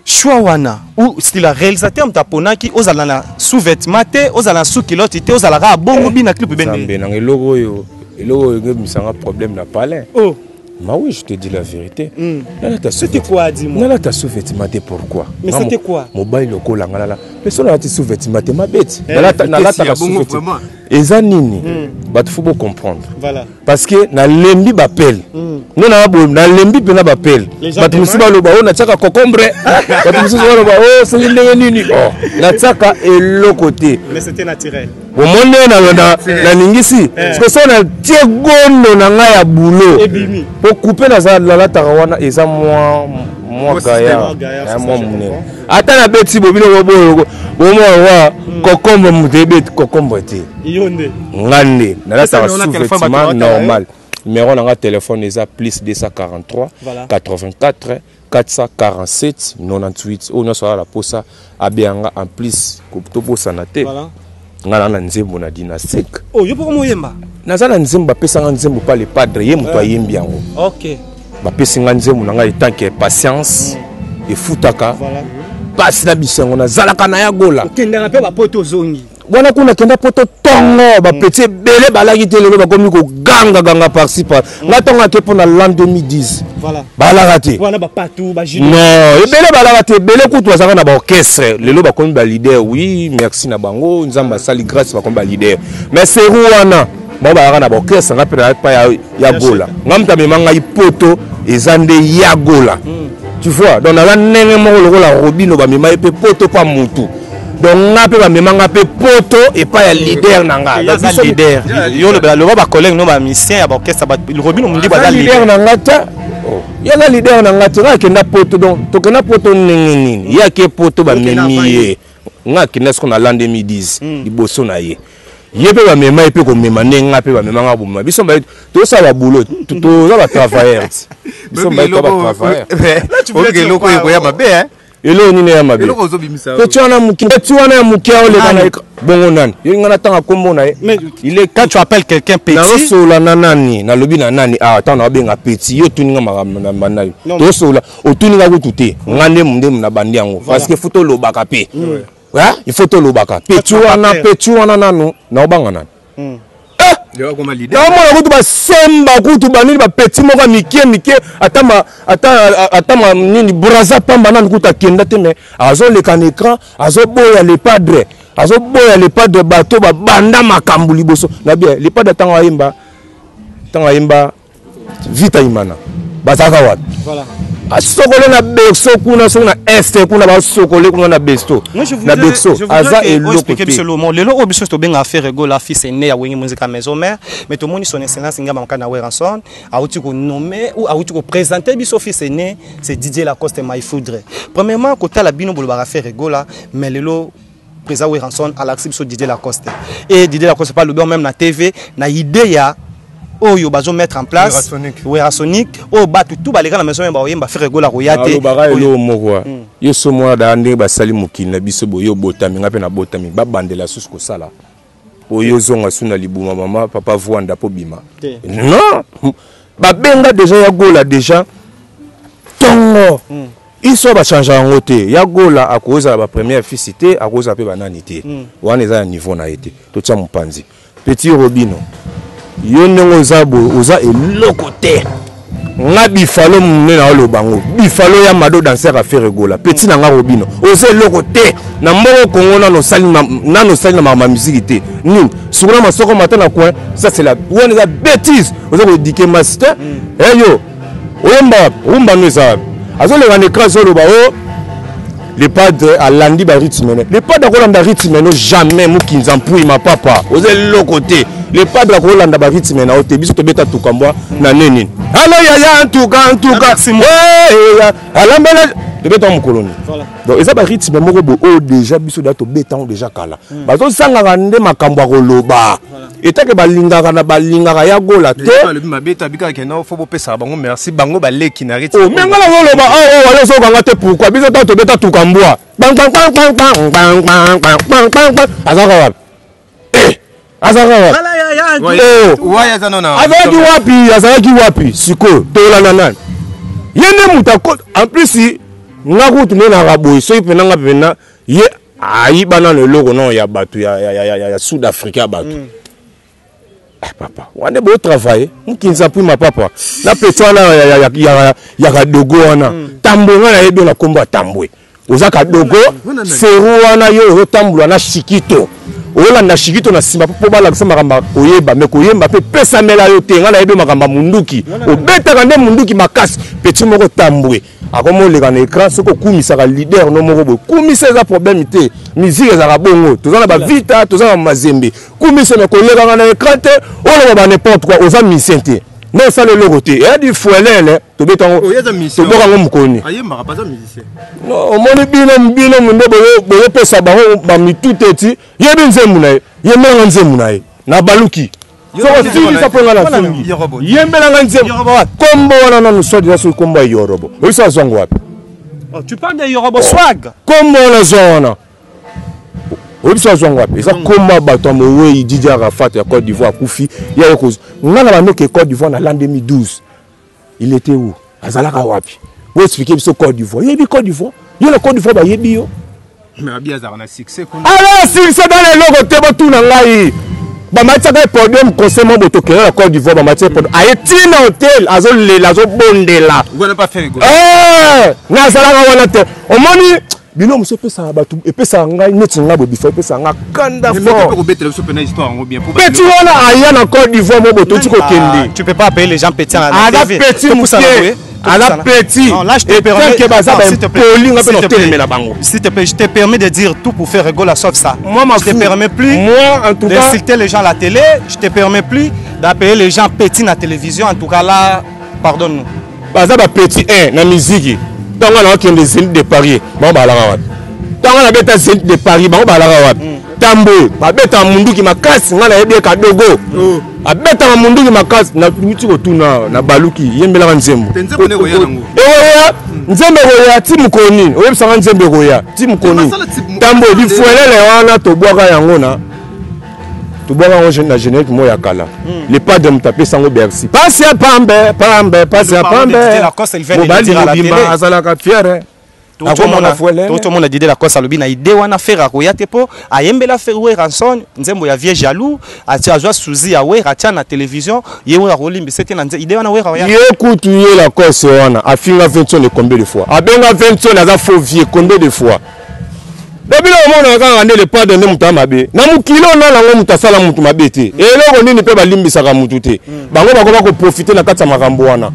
choix wana ou style réalisateur moto aponaki ozala na sous-vêtement te, ozala na sous-culotte te, ozalaka abongo bina clip bende. Nzambe nanga, eloko oyo, eloko oyo ebimisanga problème na palin. Oh. Ma oui, je te dis la vérité. Nalata C'était quoi, dis-moi? Nalata sous-vêtement te, pourquoi? Mais Nga c'était quoi? Mobali lokola nga nala mais so nalati sous-vêtement te mabeti. Eh, Nalata vitesse nalataka ya bongo, sous-vêtement. vraiment. Eza nini? Bato faut bocomprendre. Voilà. Parce que nalembi bapele. No na boye nalembi mpena bapele. Les gens Bato mosusu demandent. baloba oyo natiaka cocombre, bato mosusu baloba oyo soki ndenge nini. Oh, natiaka eloko te. Mais c'était naturel. Omoni ndenge naningisi Eh. parce que so natie gondo na ngai ya bulo Ebimi. po coupe nalataka wana eza mwa mwa Mwa gaillard gaillard, ya c'est ça, mwa je monene. comprends. Ata nabeti bo bino boboyo bomwa wa kokombre, moto ebeti kokombre te. Yo nde. Nga nde nalataka Esa numéro na téléphone, sous-vêtement bato baotala yo? normal. Numéro na nga téléphone eza plus 243 Voilà. 84 447 98. Oyo nyonso aza na posa abeyanga. En plus tobosana te, Voilà. nga na nzembo na dynastique. Oh, yo poko moyemba. Naza na nzembo, bapesanga nzembo pa le padre, ye moto ayembi yango. Ok. Bapesi nga nzembo na ngai etanke patience efutaka. Voilà. Pasi na bisengo nazalaka na ya gola. Okendaka mpe bapoto ozongi. Wana kuna kenda poto ntongo bapeti ebele balaki te, lelo bakomi kogangaganga parci par nga. Ntongo ake mpo na l'an 2010 Voilà. balaka te. Wana bapatu bajino. Non, ebele balaka te, ebele kutu bazalaka na baorchestre, lelo bakomi baleader. Oui, merci na bango, Nzambe asali grâce, bakomi baleader. Mais seru wana bango bazalaka na baorchestre, nga mpe nazalaki pa ya gola. Nga moto amema ngai poto eza nde ya gola, tu vois. Donc naza ndenge moko lokola Robino bamema ye mpe poto pa mutu, donc nga mpe bamema nga mpe poto epai ya leader na nga. Ye aza leader. Yo lobela loba bacollègue no bamisien ya baorchestre, Robino Mundibu aza aza leader leader. Na nga te. Ye aza leader na nga te. Nga akenda poto, donc tokenda poto ndenge nini? Ye ake poto bamemi ye, nga akenda siko na l'an 2010 liboso na ye. Ye mpe bamema ye mpe komema ndenge nga mpe bamema nga bomema biso mbaye tosala baboulot, toza batravailleur ti biso mbaye to batravailleur. Oyoki eloko oyo ekoya mabe, hein? Eloko nini ya mabe? Eloko ozobimisa. Petit wana moke, petit wana ya moke aoleka na écran. Bongo nani? Yo nga natanga kombo na ye. Mais il est quand tu appelles quelqu'un petit. Nazosola na nani? Nalobi na nani? Ah, tango nabenga petit, yo otuni nga makambo na banda yo. Tozosola, otuni nga kutu te. Nga nde nde na bandi yango. Parce que faut tolobaka pe. Hein? Il faut tolobaka. Petit wana, petit wana nanu, naobanga nani? Naomona kutu basemba kutu banini bapeti moko ya mike mike ata ma ata ata ma nini braza pamba nanu kutu akenda te mais azoleka na écran azoboya le padre azoboya le padre bato babanda makambo liboso na bien le padre ntango ayemba ntango ayemba Vita Imana bazalaka wapi? Voilà. asokole na berceau kuna soki na est kuna basokole kuna na besto na berceau aza eloko te lelo oyo biso tobenga affaire egola fils aîné ya Wenge Musica maison mère mais tomoni son excellence Ngamba Makana Werrason auti ko nommer ou auti ko présenter biso fils aîné c'est Didier Lacoste Maïfoudre premièrement kotala bino bolobaka affaire egola mais lelo président Werrason alakisi biso Didier Lacoste et Didier Lacoste pas lobi même na TV na idée ya oyo bazo mettre en place Werrasonic oyo bato tout baleka na maison ya baoyemba Ferre Gola koya te. Alobaka eloko moko yo so mwana daa ndenge basali mokili na biso boye obotami nga mpe nabotami babandela susu kosala oyo ozonga su na libuma mama papa vuanda mpo bima non babenga deja ya gola deja tongo mm. Iso ba change yango te. Ya Gola akozala ba première fils te, akozala pe ba nani te. Mm. Wana eza ya niveau na ye te. Totia mopanzi. Petit Robino. Yo ndenge oza boye, oza eloko te. Nga bifalo munene na oloba ngo. Bifalo ya Mado danser à Ferre Gola. Petit na nga Robino. Oza eloko te. Na mboko Congo nano sali nano sali na ma musique te. Nini? Sukuna masoko mata na coin. Ça c'est la wana eza bêtise. Oza ko éduquer master. Mm. Eh yo. Oyemba wapi? Rumba no eza wapi? Azoleka na écran azoloba o oh, le padre alandi ba rythme ne. Le padre akolanda rythme no jamais mukinza mpui mapapa. Oza eloko te. Le padre akolanda ba rythme na yo te. Biso tobeta tukambwa na nini? Alo yaya ntuka ntuka. Eh alambela tobeta mokolo nini? Donc eza ba rythme moko boye oyo déjà biso da tobeta yango déjà kala. Hmm. Bazosangaka nde makambo ya koloba. Etake balingaka na balingaka ya gola te. Balobi mabe to abikaka ke non faut bopesaka bango merci bango baleki na rythme. Oh mais ngala ngoloba oh oh wale ozokanga te pourquoi biso ntango tobeta tukambwa. Bang bang bang bang bang bang bang bang bang bang bang azaka wapi? Eh azalaka wapi? Oh. Azalaki wapi? Azalaki wapi? Sikoyo tolanda nani? Ye nde moto ako en plus nga kutu nde naka boye soki mpena nga mpena ye ayiba nano eloko nano ya bato ya, ya, ya, ya, ya sud africain ya bato mm. Ah, papa wana bo travailler mukinza mpima papa na petit wana ya, ya, ya, ya, ya kadogo wana mm. tambwe nga nayebi yo na nkombo ya tambwe oza kadogo seru wana yo ozotambola na shikito olanda shikito na nsima mpo balakisa makambo ya koyeba me koyemba mpe pesamela yo te ngai nayebi makambo ya munduki obetaka nde munduki makasi petit moko tambwe akomi oleka na écran soki okumisaka leader no moko boye kumisa eza problème te musique ezalaka bongo toza na bavita toza na mazembe kumisa me kolekaka na écran te oloba ba n'importe quoi oza musicien te nde osala eloko te eya di fuelele tobeta yango toboka yango mokoni omoni bino bino nde boyopesa bango bamitu te ti yebi nzembo na ye yembelanga nzembo na ye na baluki soko silisa mpo nga nazongi yembela nga nzembo kombo wana nanu soit disant soki kombo ya yorobo oyisa azwango wapi oh, tu parles de yorobo swag kombo wana azwa wana oyebisa azwango wapi eza kombo ya bato ya mowei Didier Arafat ya Côte d'Ivoire akufi ya ye kozwa nga na bandoki Côte d'Ivoire na l'an 2012 il était où azalaka wapi bo expliquer biso Côte d'Ivoire yebi Côte d'Ivoire yo na Côte d'Ivoire bayebi yo mais abi azalaka na succès kuna ala succès bana eloko te botuna ngai bamatisaka ye podium conseil moko boye tokende na Côte d'Ivoire bamatisa ye podium aye ti na hotel azolela azobondela eh, nazalaka wana te omoni biloko mosusu epesaka bato epesaka ngai neti ngai boye bifo epesaka ngai kanda fort petit wana aya na Côte d'Ivoire moko boye toti kokende tu peux pas appeler les gens petit na TV aza petit moke aza petit etanke baza baimpoli nga mpe naotelemela bango s'il te plaît je te permets de dire tout pour faire rigoler sauf ça moi je te permets plus moi en tout cas d'insulter les gens à la télé je te permets plus d'appeler les gens petits na télévision en tout cas là pardonne-nous baza ba petit 1 na miziki ntango nakokende zénith de paris bango balaka wapi ntango nabeta zénith de paris bango balaka wapi mm. tambo babetaka munduki makasi ngai nayebi ye kadogo oh. abetaka munduki makasi nauti kotuna na baluki yembelaka nzembo eweya mm. Nzembe ekoya ti mokolo nini? Oyebisanga nzembe ekoya ti mokolo nini? Tambo lifuelele wana tobwaka yango na tobwaka yango na générique moko ya kala. Le padre moto apesa yango Bercy. Pasi ya pambe pambe pasi ya pambe. Mobali mobimba azalaka fiere. Nakomona fuelele. Totomona Didier Lacoste alobi na idée wana Ferre akoya te mpo ayembela Ferre Werrason nzembo ya vieux jaloux atia azwa suzi ya Werra atia na télévision ye Werra akolimbisa te na nze idée wana Werra oya ye kutu ye Lacoste wana afinga Vincent combien de fois abenga Vincent aza faux vieux combien de fois donc bino omonaka kaka nde le padre nde moto ya mabe na mokili oyo nana yango moto asala moto mabe te eloko nini mpe balimbisaka motu te bango bakoka koprofite na kati ya makambo wana.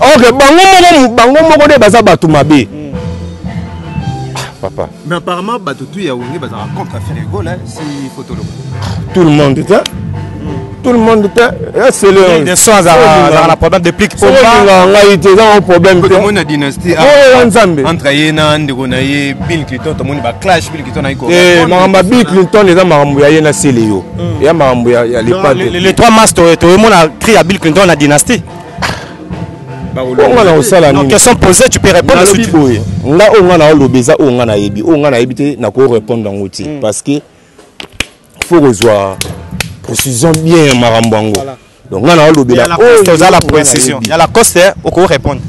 Ok, bango moko bango moko nde baza bato mabe. Ah, papa. Mais apparemment bato tout ya Wenge bazalaka contre Ferre Gola si faut toloba. Tout le monde te. Tout le monde te. Esele. Des sons azalaka na problème de plique pomba. Olingaka ngai te, eza un problème te. Tomoni na dynastie. Oh, ya Nzambe. Entre ye na ndeko na ye Bill Clinton tomoni ba clash Bill Clinton ayi ko. Eh, makambo ya Bill Clinton eza makambo ya ye na Sele yo. Ya makambo ya le padre. Les trois masques toyemona cri ya Bill Clinton na dynastie. Oyo nga nakosala nini? Question posée, tu peux répondre. Nalobi boye, nga oyo nga naoloba eza oyo nga nayebi, oyo nga nayebi te nako répondre yango te parce que faut kozwa précision bien ya makambo yango. Donc nga naolobela oyo oza la précision. Ya Lacoste oko répondre.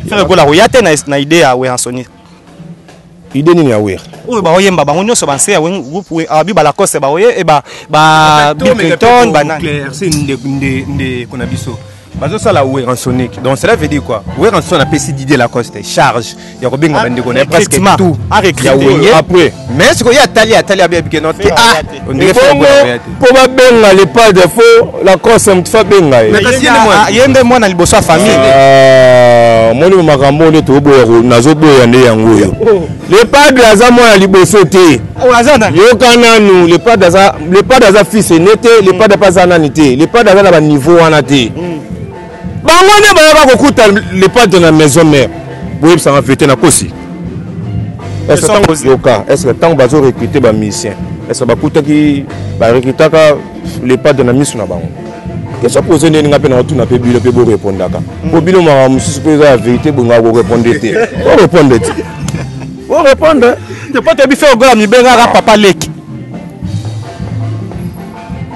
Ferre Gola oya te na idée ya Werrason. Idée nini ya Werra? Oyo baoyemba bango nyonso banse ya groupe abi ba Lacoste baoye e ba ba Bill Clinton ba nani. Éclairci nde ndeko na biso. Bazosala Werrasonic. Donc cela veut dire quoi? Werrason apesi Didier Lacoste charge ya kobenga bandeko na ye presque tout ya Wenge. Après. Mais sikoyo ye atali atali abi abike non te ah on dirait Ferre Gola akoya te. Po babenga le padre faut Lacoste moto fa benga ye. Mais kasi ye nde mwana. Ye nde mwana liboso ya famille. Ah, omoni makambo nde toboya nazoboya nde yango oyo. Le padre aza mwana liboso te. Yoka nanu, le padre aza, le padre aza fils aîné te, le padre pe aza nani te. Le padre aza na ba niveau wana te. Bango nde bayaka kokuta le padre na maison mère. Boyebisanga vérité na kosi. Est-ce que tango yoka, est-ce que tango bazo recruter ba musiciens, est-ce que bakutaki ba recrutaka le padre na misu na bango? Question posée ndenge nga pe na otuna pe bino pe bo répondaka. Po bino makambo mosusu pe eza ya vérité bongaka ko répondre te. Bo répondre te. Bo répondre. Te po toyebi Ferre Gola mibengaka papa leki.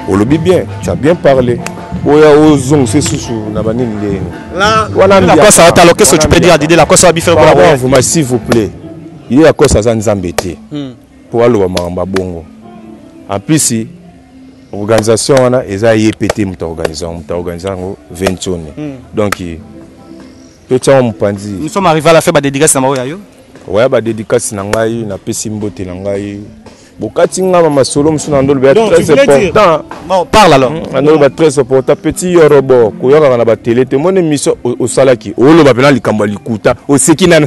Olobi bien, tu as bien parlé. Oya ozongisa susu na banini ndenge. Wana Lacoste alors qu'est-ce que tu peux dire à Didier Lacoste abi Ferre Gola? Pardon, vraiment s'il vous plaît. Ye Lacoste aza nzambe te. Po aloba makambo ya bongo. En plus organisation wana eza ye pe te moto organise yango, moto organise yango Ventione. Donc totia yango mopanzi. Nous sommes arrivés à la fin ba dédicace na bango ya yo. Ouais, ba dédicace na ngai, napesi mbote na ngai. Bokati nga ma masolo mosusu na ndolo ya très important. Bon, parle alors. Na ndolo ba très important petit yorobo koyokaka na ba télé te moni émission osalaki oloba pena likambo ya likuta oseki nanu.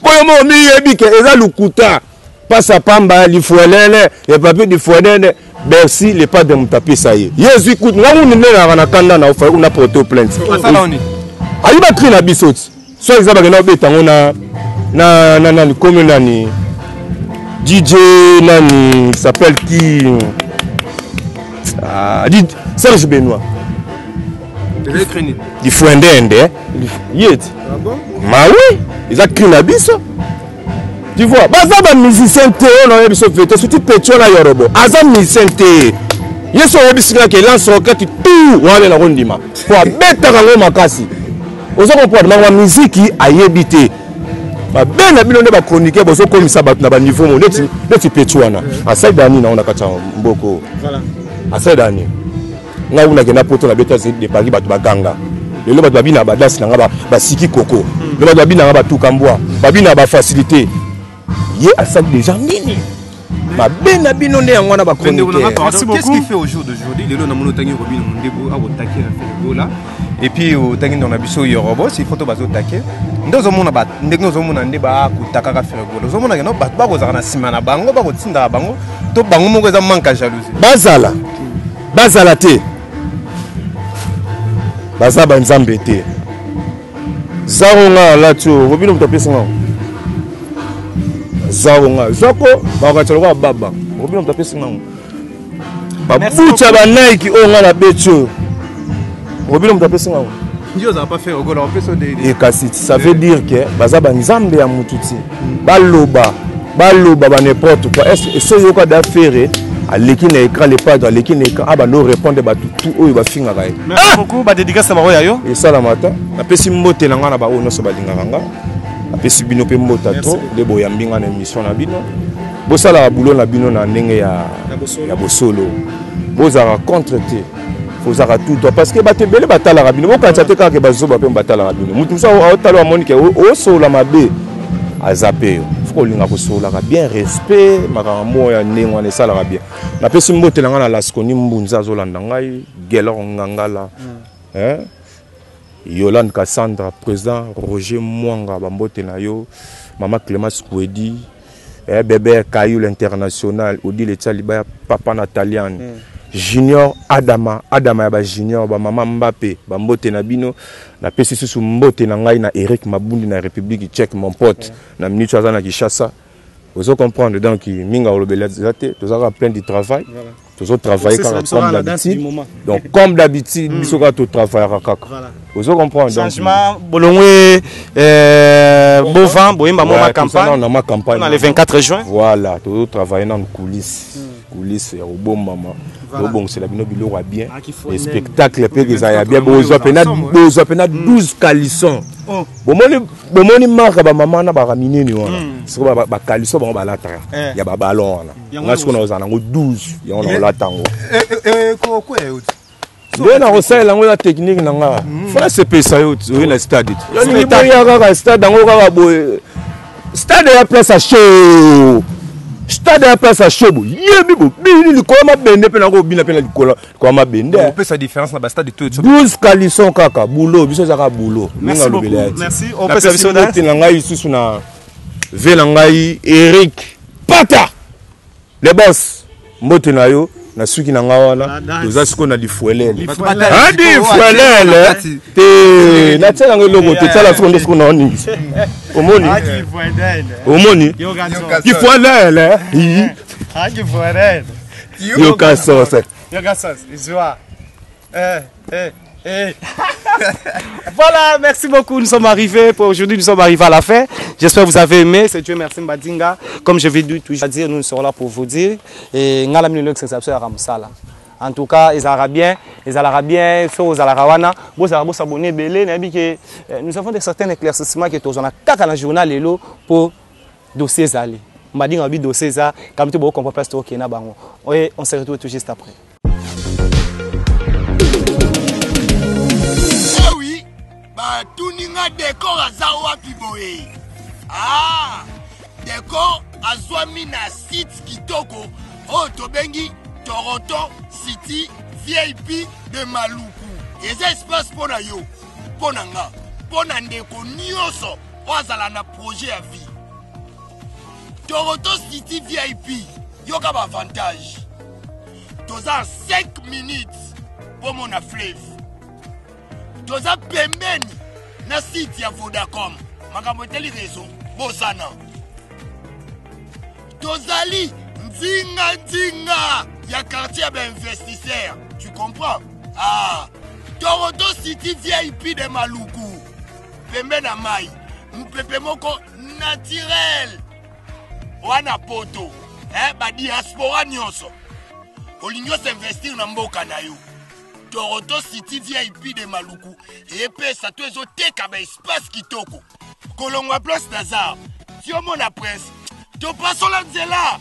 Boyo mo miyebi ke eza lukuta. Pasa pamba lifuelele ya papier lifuelele Bercy le padre moto apesa ye. Ye ezwi kutu nga kuna nde nalaka na kanda na ofai kuna porte plainte. Ayiba cri na biso ti. Soit eza bakenda kobeta yango na na na nani komi nani DJ nani s'appelle qui ah, DJ, Serge Benoît. Lifuendende ye ti. Ma oui, eza cri na biso. Tu vois, baza ba musicien te oyo nayebi biso vete surtout petit wana yorobo aza musicien te. Ye so oyebisi nga ke lance roquette tout wana nako ndima. Po abetaka yango makasi. Ozo comprendre makambo ya miziki ayebi te. Mabe na bino nde ba chroniqueur bozo komisa bato na ba niveau mo neti neti petit wana. Asali dani na ona kati ya mboko. Asali dani. Nga kuna kenda poto na beta de Paris bato baganga. Lelo bato babina ba danse na nga basiki koko. Lelo bato babina nga batuka mbwa, babina ba facilité. Ye asali déjà nini? Mabe na bino nde yango wana ba chroniqueur. Merci beaucoup. Qu'est-ce qui fait au jour d'aujourd'hui lelo na mono tangi Robin Mondebo a kotake na Ferre Gola et puis otangi ndeko na biso Yorobo si photo bazo take nde ozomona ba ndenge ozomona nde ba kotakaka Ferre Gola ozomona ke no bato bakozala na nsima na bango bakotindaka bango to bango moko eza manque ya jalousie. Bazala bazala te baza ba nzambe te. Zaro nga alati oyo Robino moto apesi nga zaro nga zako bakokatisa lokola baba Robino moto apesi nga babucha ba Nike oyo nga na beti oyo Robino moto apesi nga. Yo ozala pas Ferre Gola opesa e kasi ça veut dire que baza banzambe ya mutu ti baloba baloba ba n'importe quoi est ce oyoka da Ferre aleki na écran le padre aleki na écran abanda orépondre bato tout oyo bafingaka ye merci beaucoup badédicace na bango ya yo esalama te napesi mbote na ngai na baoyo nyonso balingaka nga napesi bino mpe mbota trop nde boyambi ngai na émission na bino bosalaka boulot na bino na ndenge ya, ya bosolo bozalaka contre te ozalaka tout droit parce que bato ebele batalaka bino bokanisa te kaka ke bazoba mpe batalaka bino moto mosusu aotala amoni ke osolola mabe aza mpe yo fo kolinga kosololaka bien respect makambo moko ya ndenge wana esalaka bien napesi mbote na ngai na lasconi mbunza azolanda ngai gelor ngangala mm. eh? yolande cassandra président roger mwanga bambote na yo mama clémence kwedi eh, bebe kayul international odile etia libaya papa na taliane mm. junior adama adama ya bajunior bamama mbape bambote na bino napesi susu mbote na ngai na eric mabundi na république tchèque mon pote mm. na minute aza na kinshasa ozo comprendre donc mingi akolobela eza te toza kaka plein du travail voilà. tozo travailler kaka comme d'habitude donc comme d'habitude hmm. biso kaka totravaillaka kaka ozo comprendre changement bolongwe euh, bovan boyemba mwa campagne na ma campagne le 24 juin voilà tozo travailler nanu coulisse hmm. coulisse ya kobombama tobongisela bino biloko ya bien ah, spectacle mpe eza ya bien bozwa mpena bozwa mpena 12 hmm. calisson oh. bomoni bomoni marka bamama na baka minene wana mm. sikoyo bakaliso bango balataka eh. ya babalon wana nga sikoyo nakozala nango 12 yango nakolata yango eh, eh, nde nakosalela yango eza technique na nga mm. fo nasepelisa yo oye na stade yolingi boya kaka stade yango kaka boye stade ya place ya show stade ya place ya show boyebi bobini likolo mabende mpe nakobina mpe na likolo kwa mabende opesa différence na ba stade tout 12 calisson kaka boulot biso ezaka boulot merci beaucoup merci opesa biso date na ngai lisusu na ve na ngai Eric Pata le boss mbote na yo na suki na ngai wana toza sikoyo na lifuelele lifuelele te natia yango eloko te tiala sikoyo nde sikoyo naoningisa omoni omoni lifuelele yoka sose yoka sose izwa eh, eh, eh. voilà, merci beaucoup. Nous sommes arrivés pour aujourd'hui. Nous sommes arrivés à la fin. J'espère que vous avez aimé. C'est Dieu merci Mbadinga. Comme je vais toujours dire, nous serons là pour vous dire. Et ngala mino c'est Ramsala. En tout cas, ils aura bien, ils aura bien, so ozalaka wana, bozala bo s'abonner belé, nayebi que eh, nous avons des certains éclaircissements que tozana kaka na journal lelo pour dossier ezali. Mbadinga bi dossier eza, comme tu bo comprendre place to na bango. Et on se retrouve tout juste après. Eh oui, batuni nga decor aza wapi boye ah, decor azwami na site kitoko oyo tobengi toronto city vip de maluku eza espace mpo na yo mpo na nga mpo na ndeko nyonso oyo azala na projet ya vie toronto city vip yoka baavantage toza 5 minutes mpo mona fleuve toza pembeni na site ya vodacom makambo etali réseau bosana tozali nzinga nzinga ya quartier ya bainvestisseur tu comprends ah toronto city vip de maluku pembe na mai mopepe moko naturel wana poto eh, badiaspora nyonso olingi osinvestir na mboka na yo toronto city vip de maluku epesa to ezoteka baespace kitoko kolongwa place nazar ti omona prince topasola nzela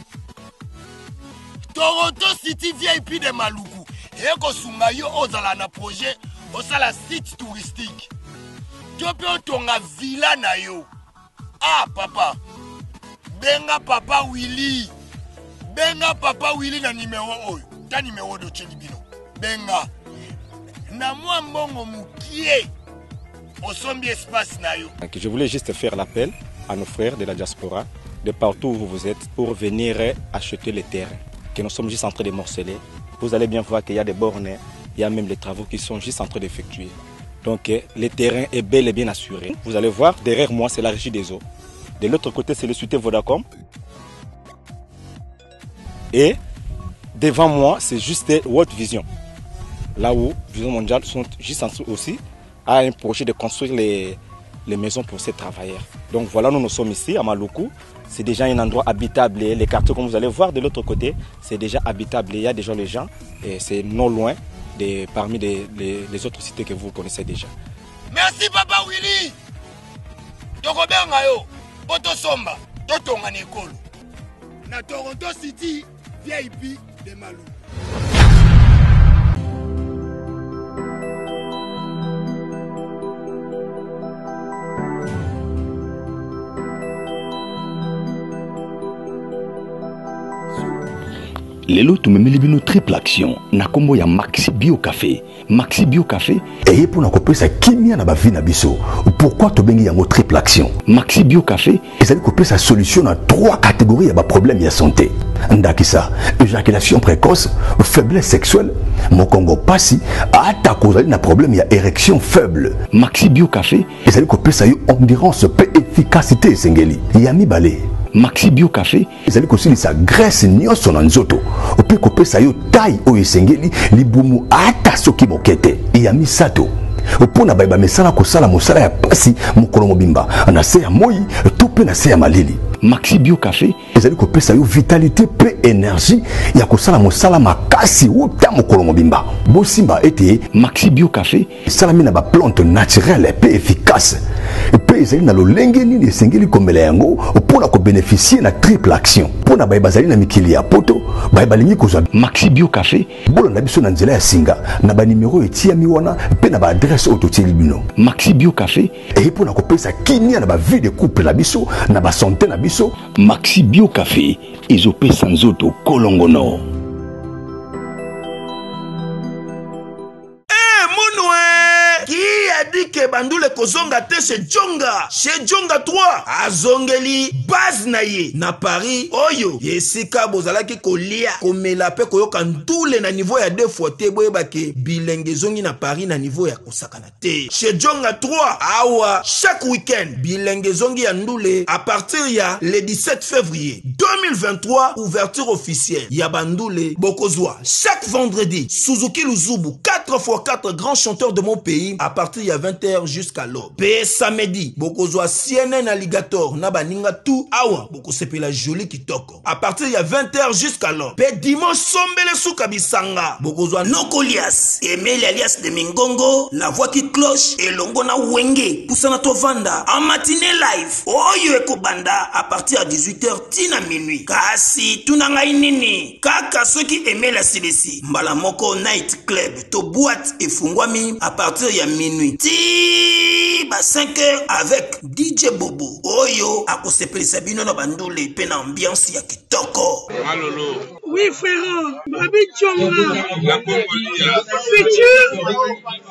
toronto city vip de maluku ekosunga yo ozala na projet osala site touristique to mpe otonga villa na yo ah papa benga papa willy benga papa willy na nimero oyo ta nimero oyo totyeli bino benga na mwa mbongo mokie osombi espace na yo Je voulais juste faire l'appel à nos frères de la diaspora, de partout où vous êtes, pour venir acheter les terrains que nous sommes juste en train de morceler. Vous allez bien voir qu'il y a des bornes, il y a même les travaux qui sont juste en train d'effectuer. Donc le terrain est bel et bien assuré. Vous allez voir, derrière moi, c'est la régie des eaux. De l'autre côté, c'est le cité Vodacom. Et devant moi, c'est juste World Vision. Là où Vision Mondiale sont juste en dessous aussi. a un projet de construire les, les maisons pour ces travailleurs. Donc voilà, nous nous sommes ici à Maluku. C'est déjà un endroit habitable. Et les quartiers, comme vous allez voir de l'autre côté, c'est déjà habitable. Il y a déjà les gens et c'est non loin de, parmi les, les, les autres cités que vous connaissez déjà. Merci papa Willy. Tokobenga yo po tosomba totonga na ekolo. Na Toronto City VIP de Maluku. Lelo tumemeli bino triple action na kombo ya Maxi Bio Café. Maxi Bio Café eye mpona kopesa kimia na bavi na biso. Pourquoi tobengi yango triple action? Maxi Bio Café ezali kopesa solution na trois catégories ya baproblème ya santé, ndakisa éjaculation précoce, faiblesse sexuelle, mokongo pasi, ata kozali na problème ya érection faible. Maxi Bio Café ezali kopesa yo endurance mpe efficacité esengeli. Ya mibale, Maxi Bio Café ezali kosilisa graisse nyonso na nzoto mpe kopesa yo taille oyo esengeli, libumu ata soki moke te. Ya misato, mpo na baye bamesana kosala mosala ya pasi mokolo mobimba na se ya moi to mpe na se ya malili, Maxi Bio Café ezali kopesa yo vitalité mpe énergie ya kosala mosala makasi uta mokolo mobimba. Bosimba ete Maxi Bio Café esalami na baplante naturelle mpe efficace, mpe ezali na lolenge nini esengeli komela yango mpo na kobeneficie na triple action. Mpo na baye bazali na mikili ya poto, baye balingi kozwa Maxi Bio Café, bolanda biso na nzela ya singa na banimero etiami wana mpe na baadresse oyo totieli bino. Maxi Bio Café eye mpo na kopesa kimia na bavie de couple na biso, na basante na biso. Maxi Bio Café ezopesa nzoto kolongono. Eh, munwe qui a dit que bandule kozonga te chez Djonga? Chez Djonga 3 azongeli base na ye na Paris oyo esika bozalaki kolia, komela pe koyoka ndule na niveau ya deux fois te. Boyeba ke bilenge ezongi na Paris na niveau ya kosakana te. Chez Djonga 3 awa chaque week-end bilenge ezongi ya ndule à partir ya le 17 février 2023, ouverture officielle ya bandule. Bokozwa chaque vendredi Suzuki Luzubu 4x4 grand chanteur de mon pays à partir ya 20h jusqu'à l'aube. Pe samedi bokozwa CNN Alligator na baninga tout awa, bokosepela joli kitoko à partir ya 20h jusqu'à l'aube. Pe dimanche sombele suka bisanga bokozwa Nokolias Emeli alias de Mingongo, la voix qui cloche, elongo na Wenge pusana tovanda en matinée live oyo ekobanda à partir ya 18h tina minuit. Kasi tuna ngai nini kaka soki Emeli asilisi mbala moko night club to boîte efungwami à partir ya minuit ti ba 5h avec DJ Bobo oyo akosepelisa bino na bandule pe na ambiance ya kitoko. Malolo. Oui frère, Babi Djonga. Futur,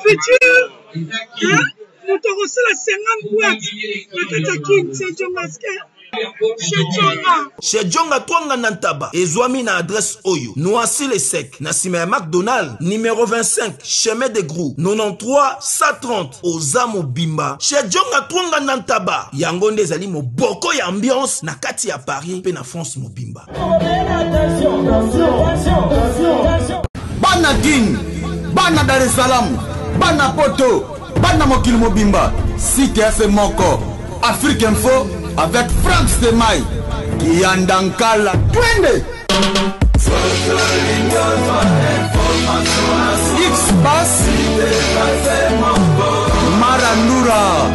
futur. Hein? Moto akosala 50 boîte na kati ya Kin, c'est Djonga Chez Djonga. Chez Djonga Twanga na Ntaba ezwami na adresse oyo: Noisy le Sec, na nsima ya McDonald, numéro 25, chemin de Grou, 93 130, oza mobimba. Chez Djonga Twanga na Ntaba, yango nde ezali moboko ya ambiance na kati ya Paris mpe na France mobimba. Bana Kin, bana Dar es Salaam, bana Poto, bana mokili mobimba, site ya se moko, Afrique Info avec Frank Stemay, Kiyanda Nkala, twende! X-Bass, Marandura.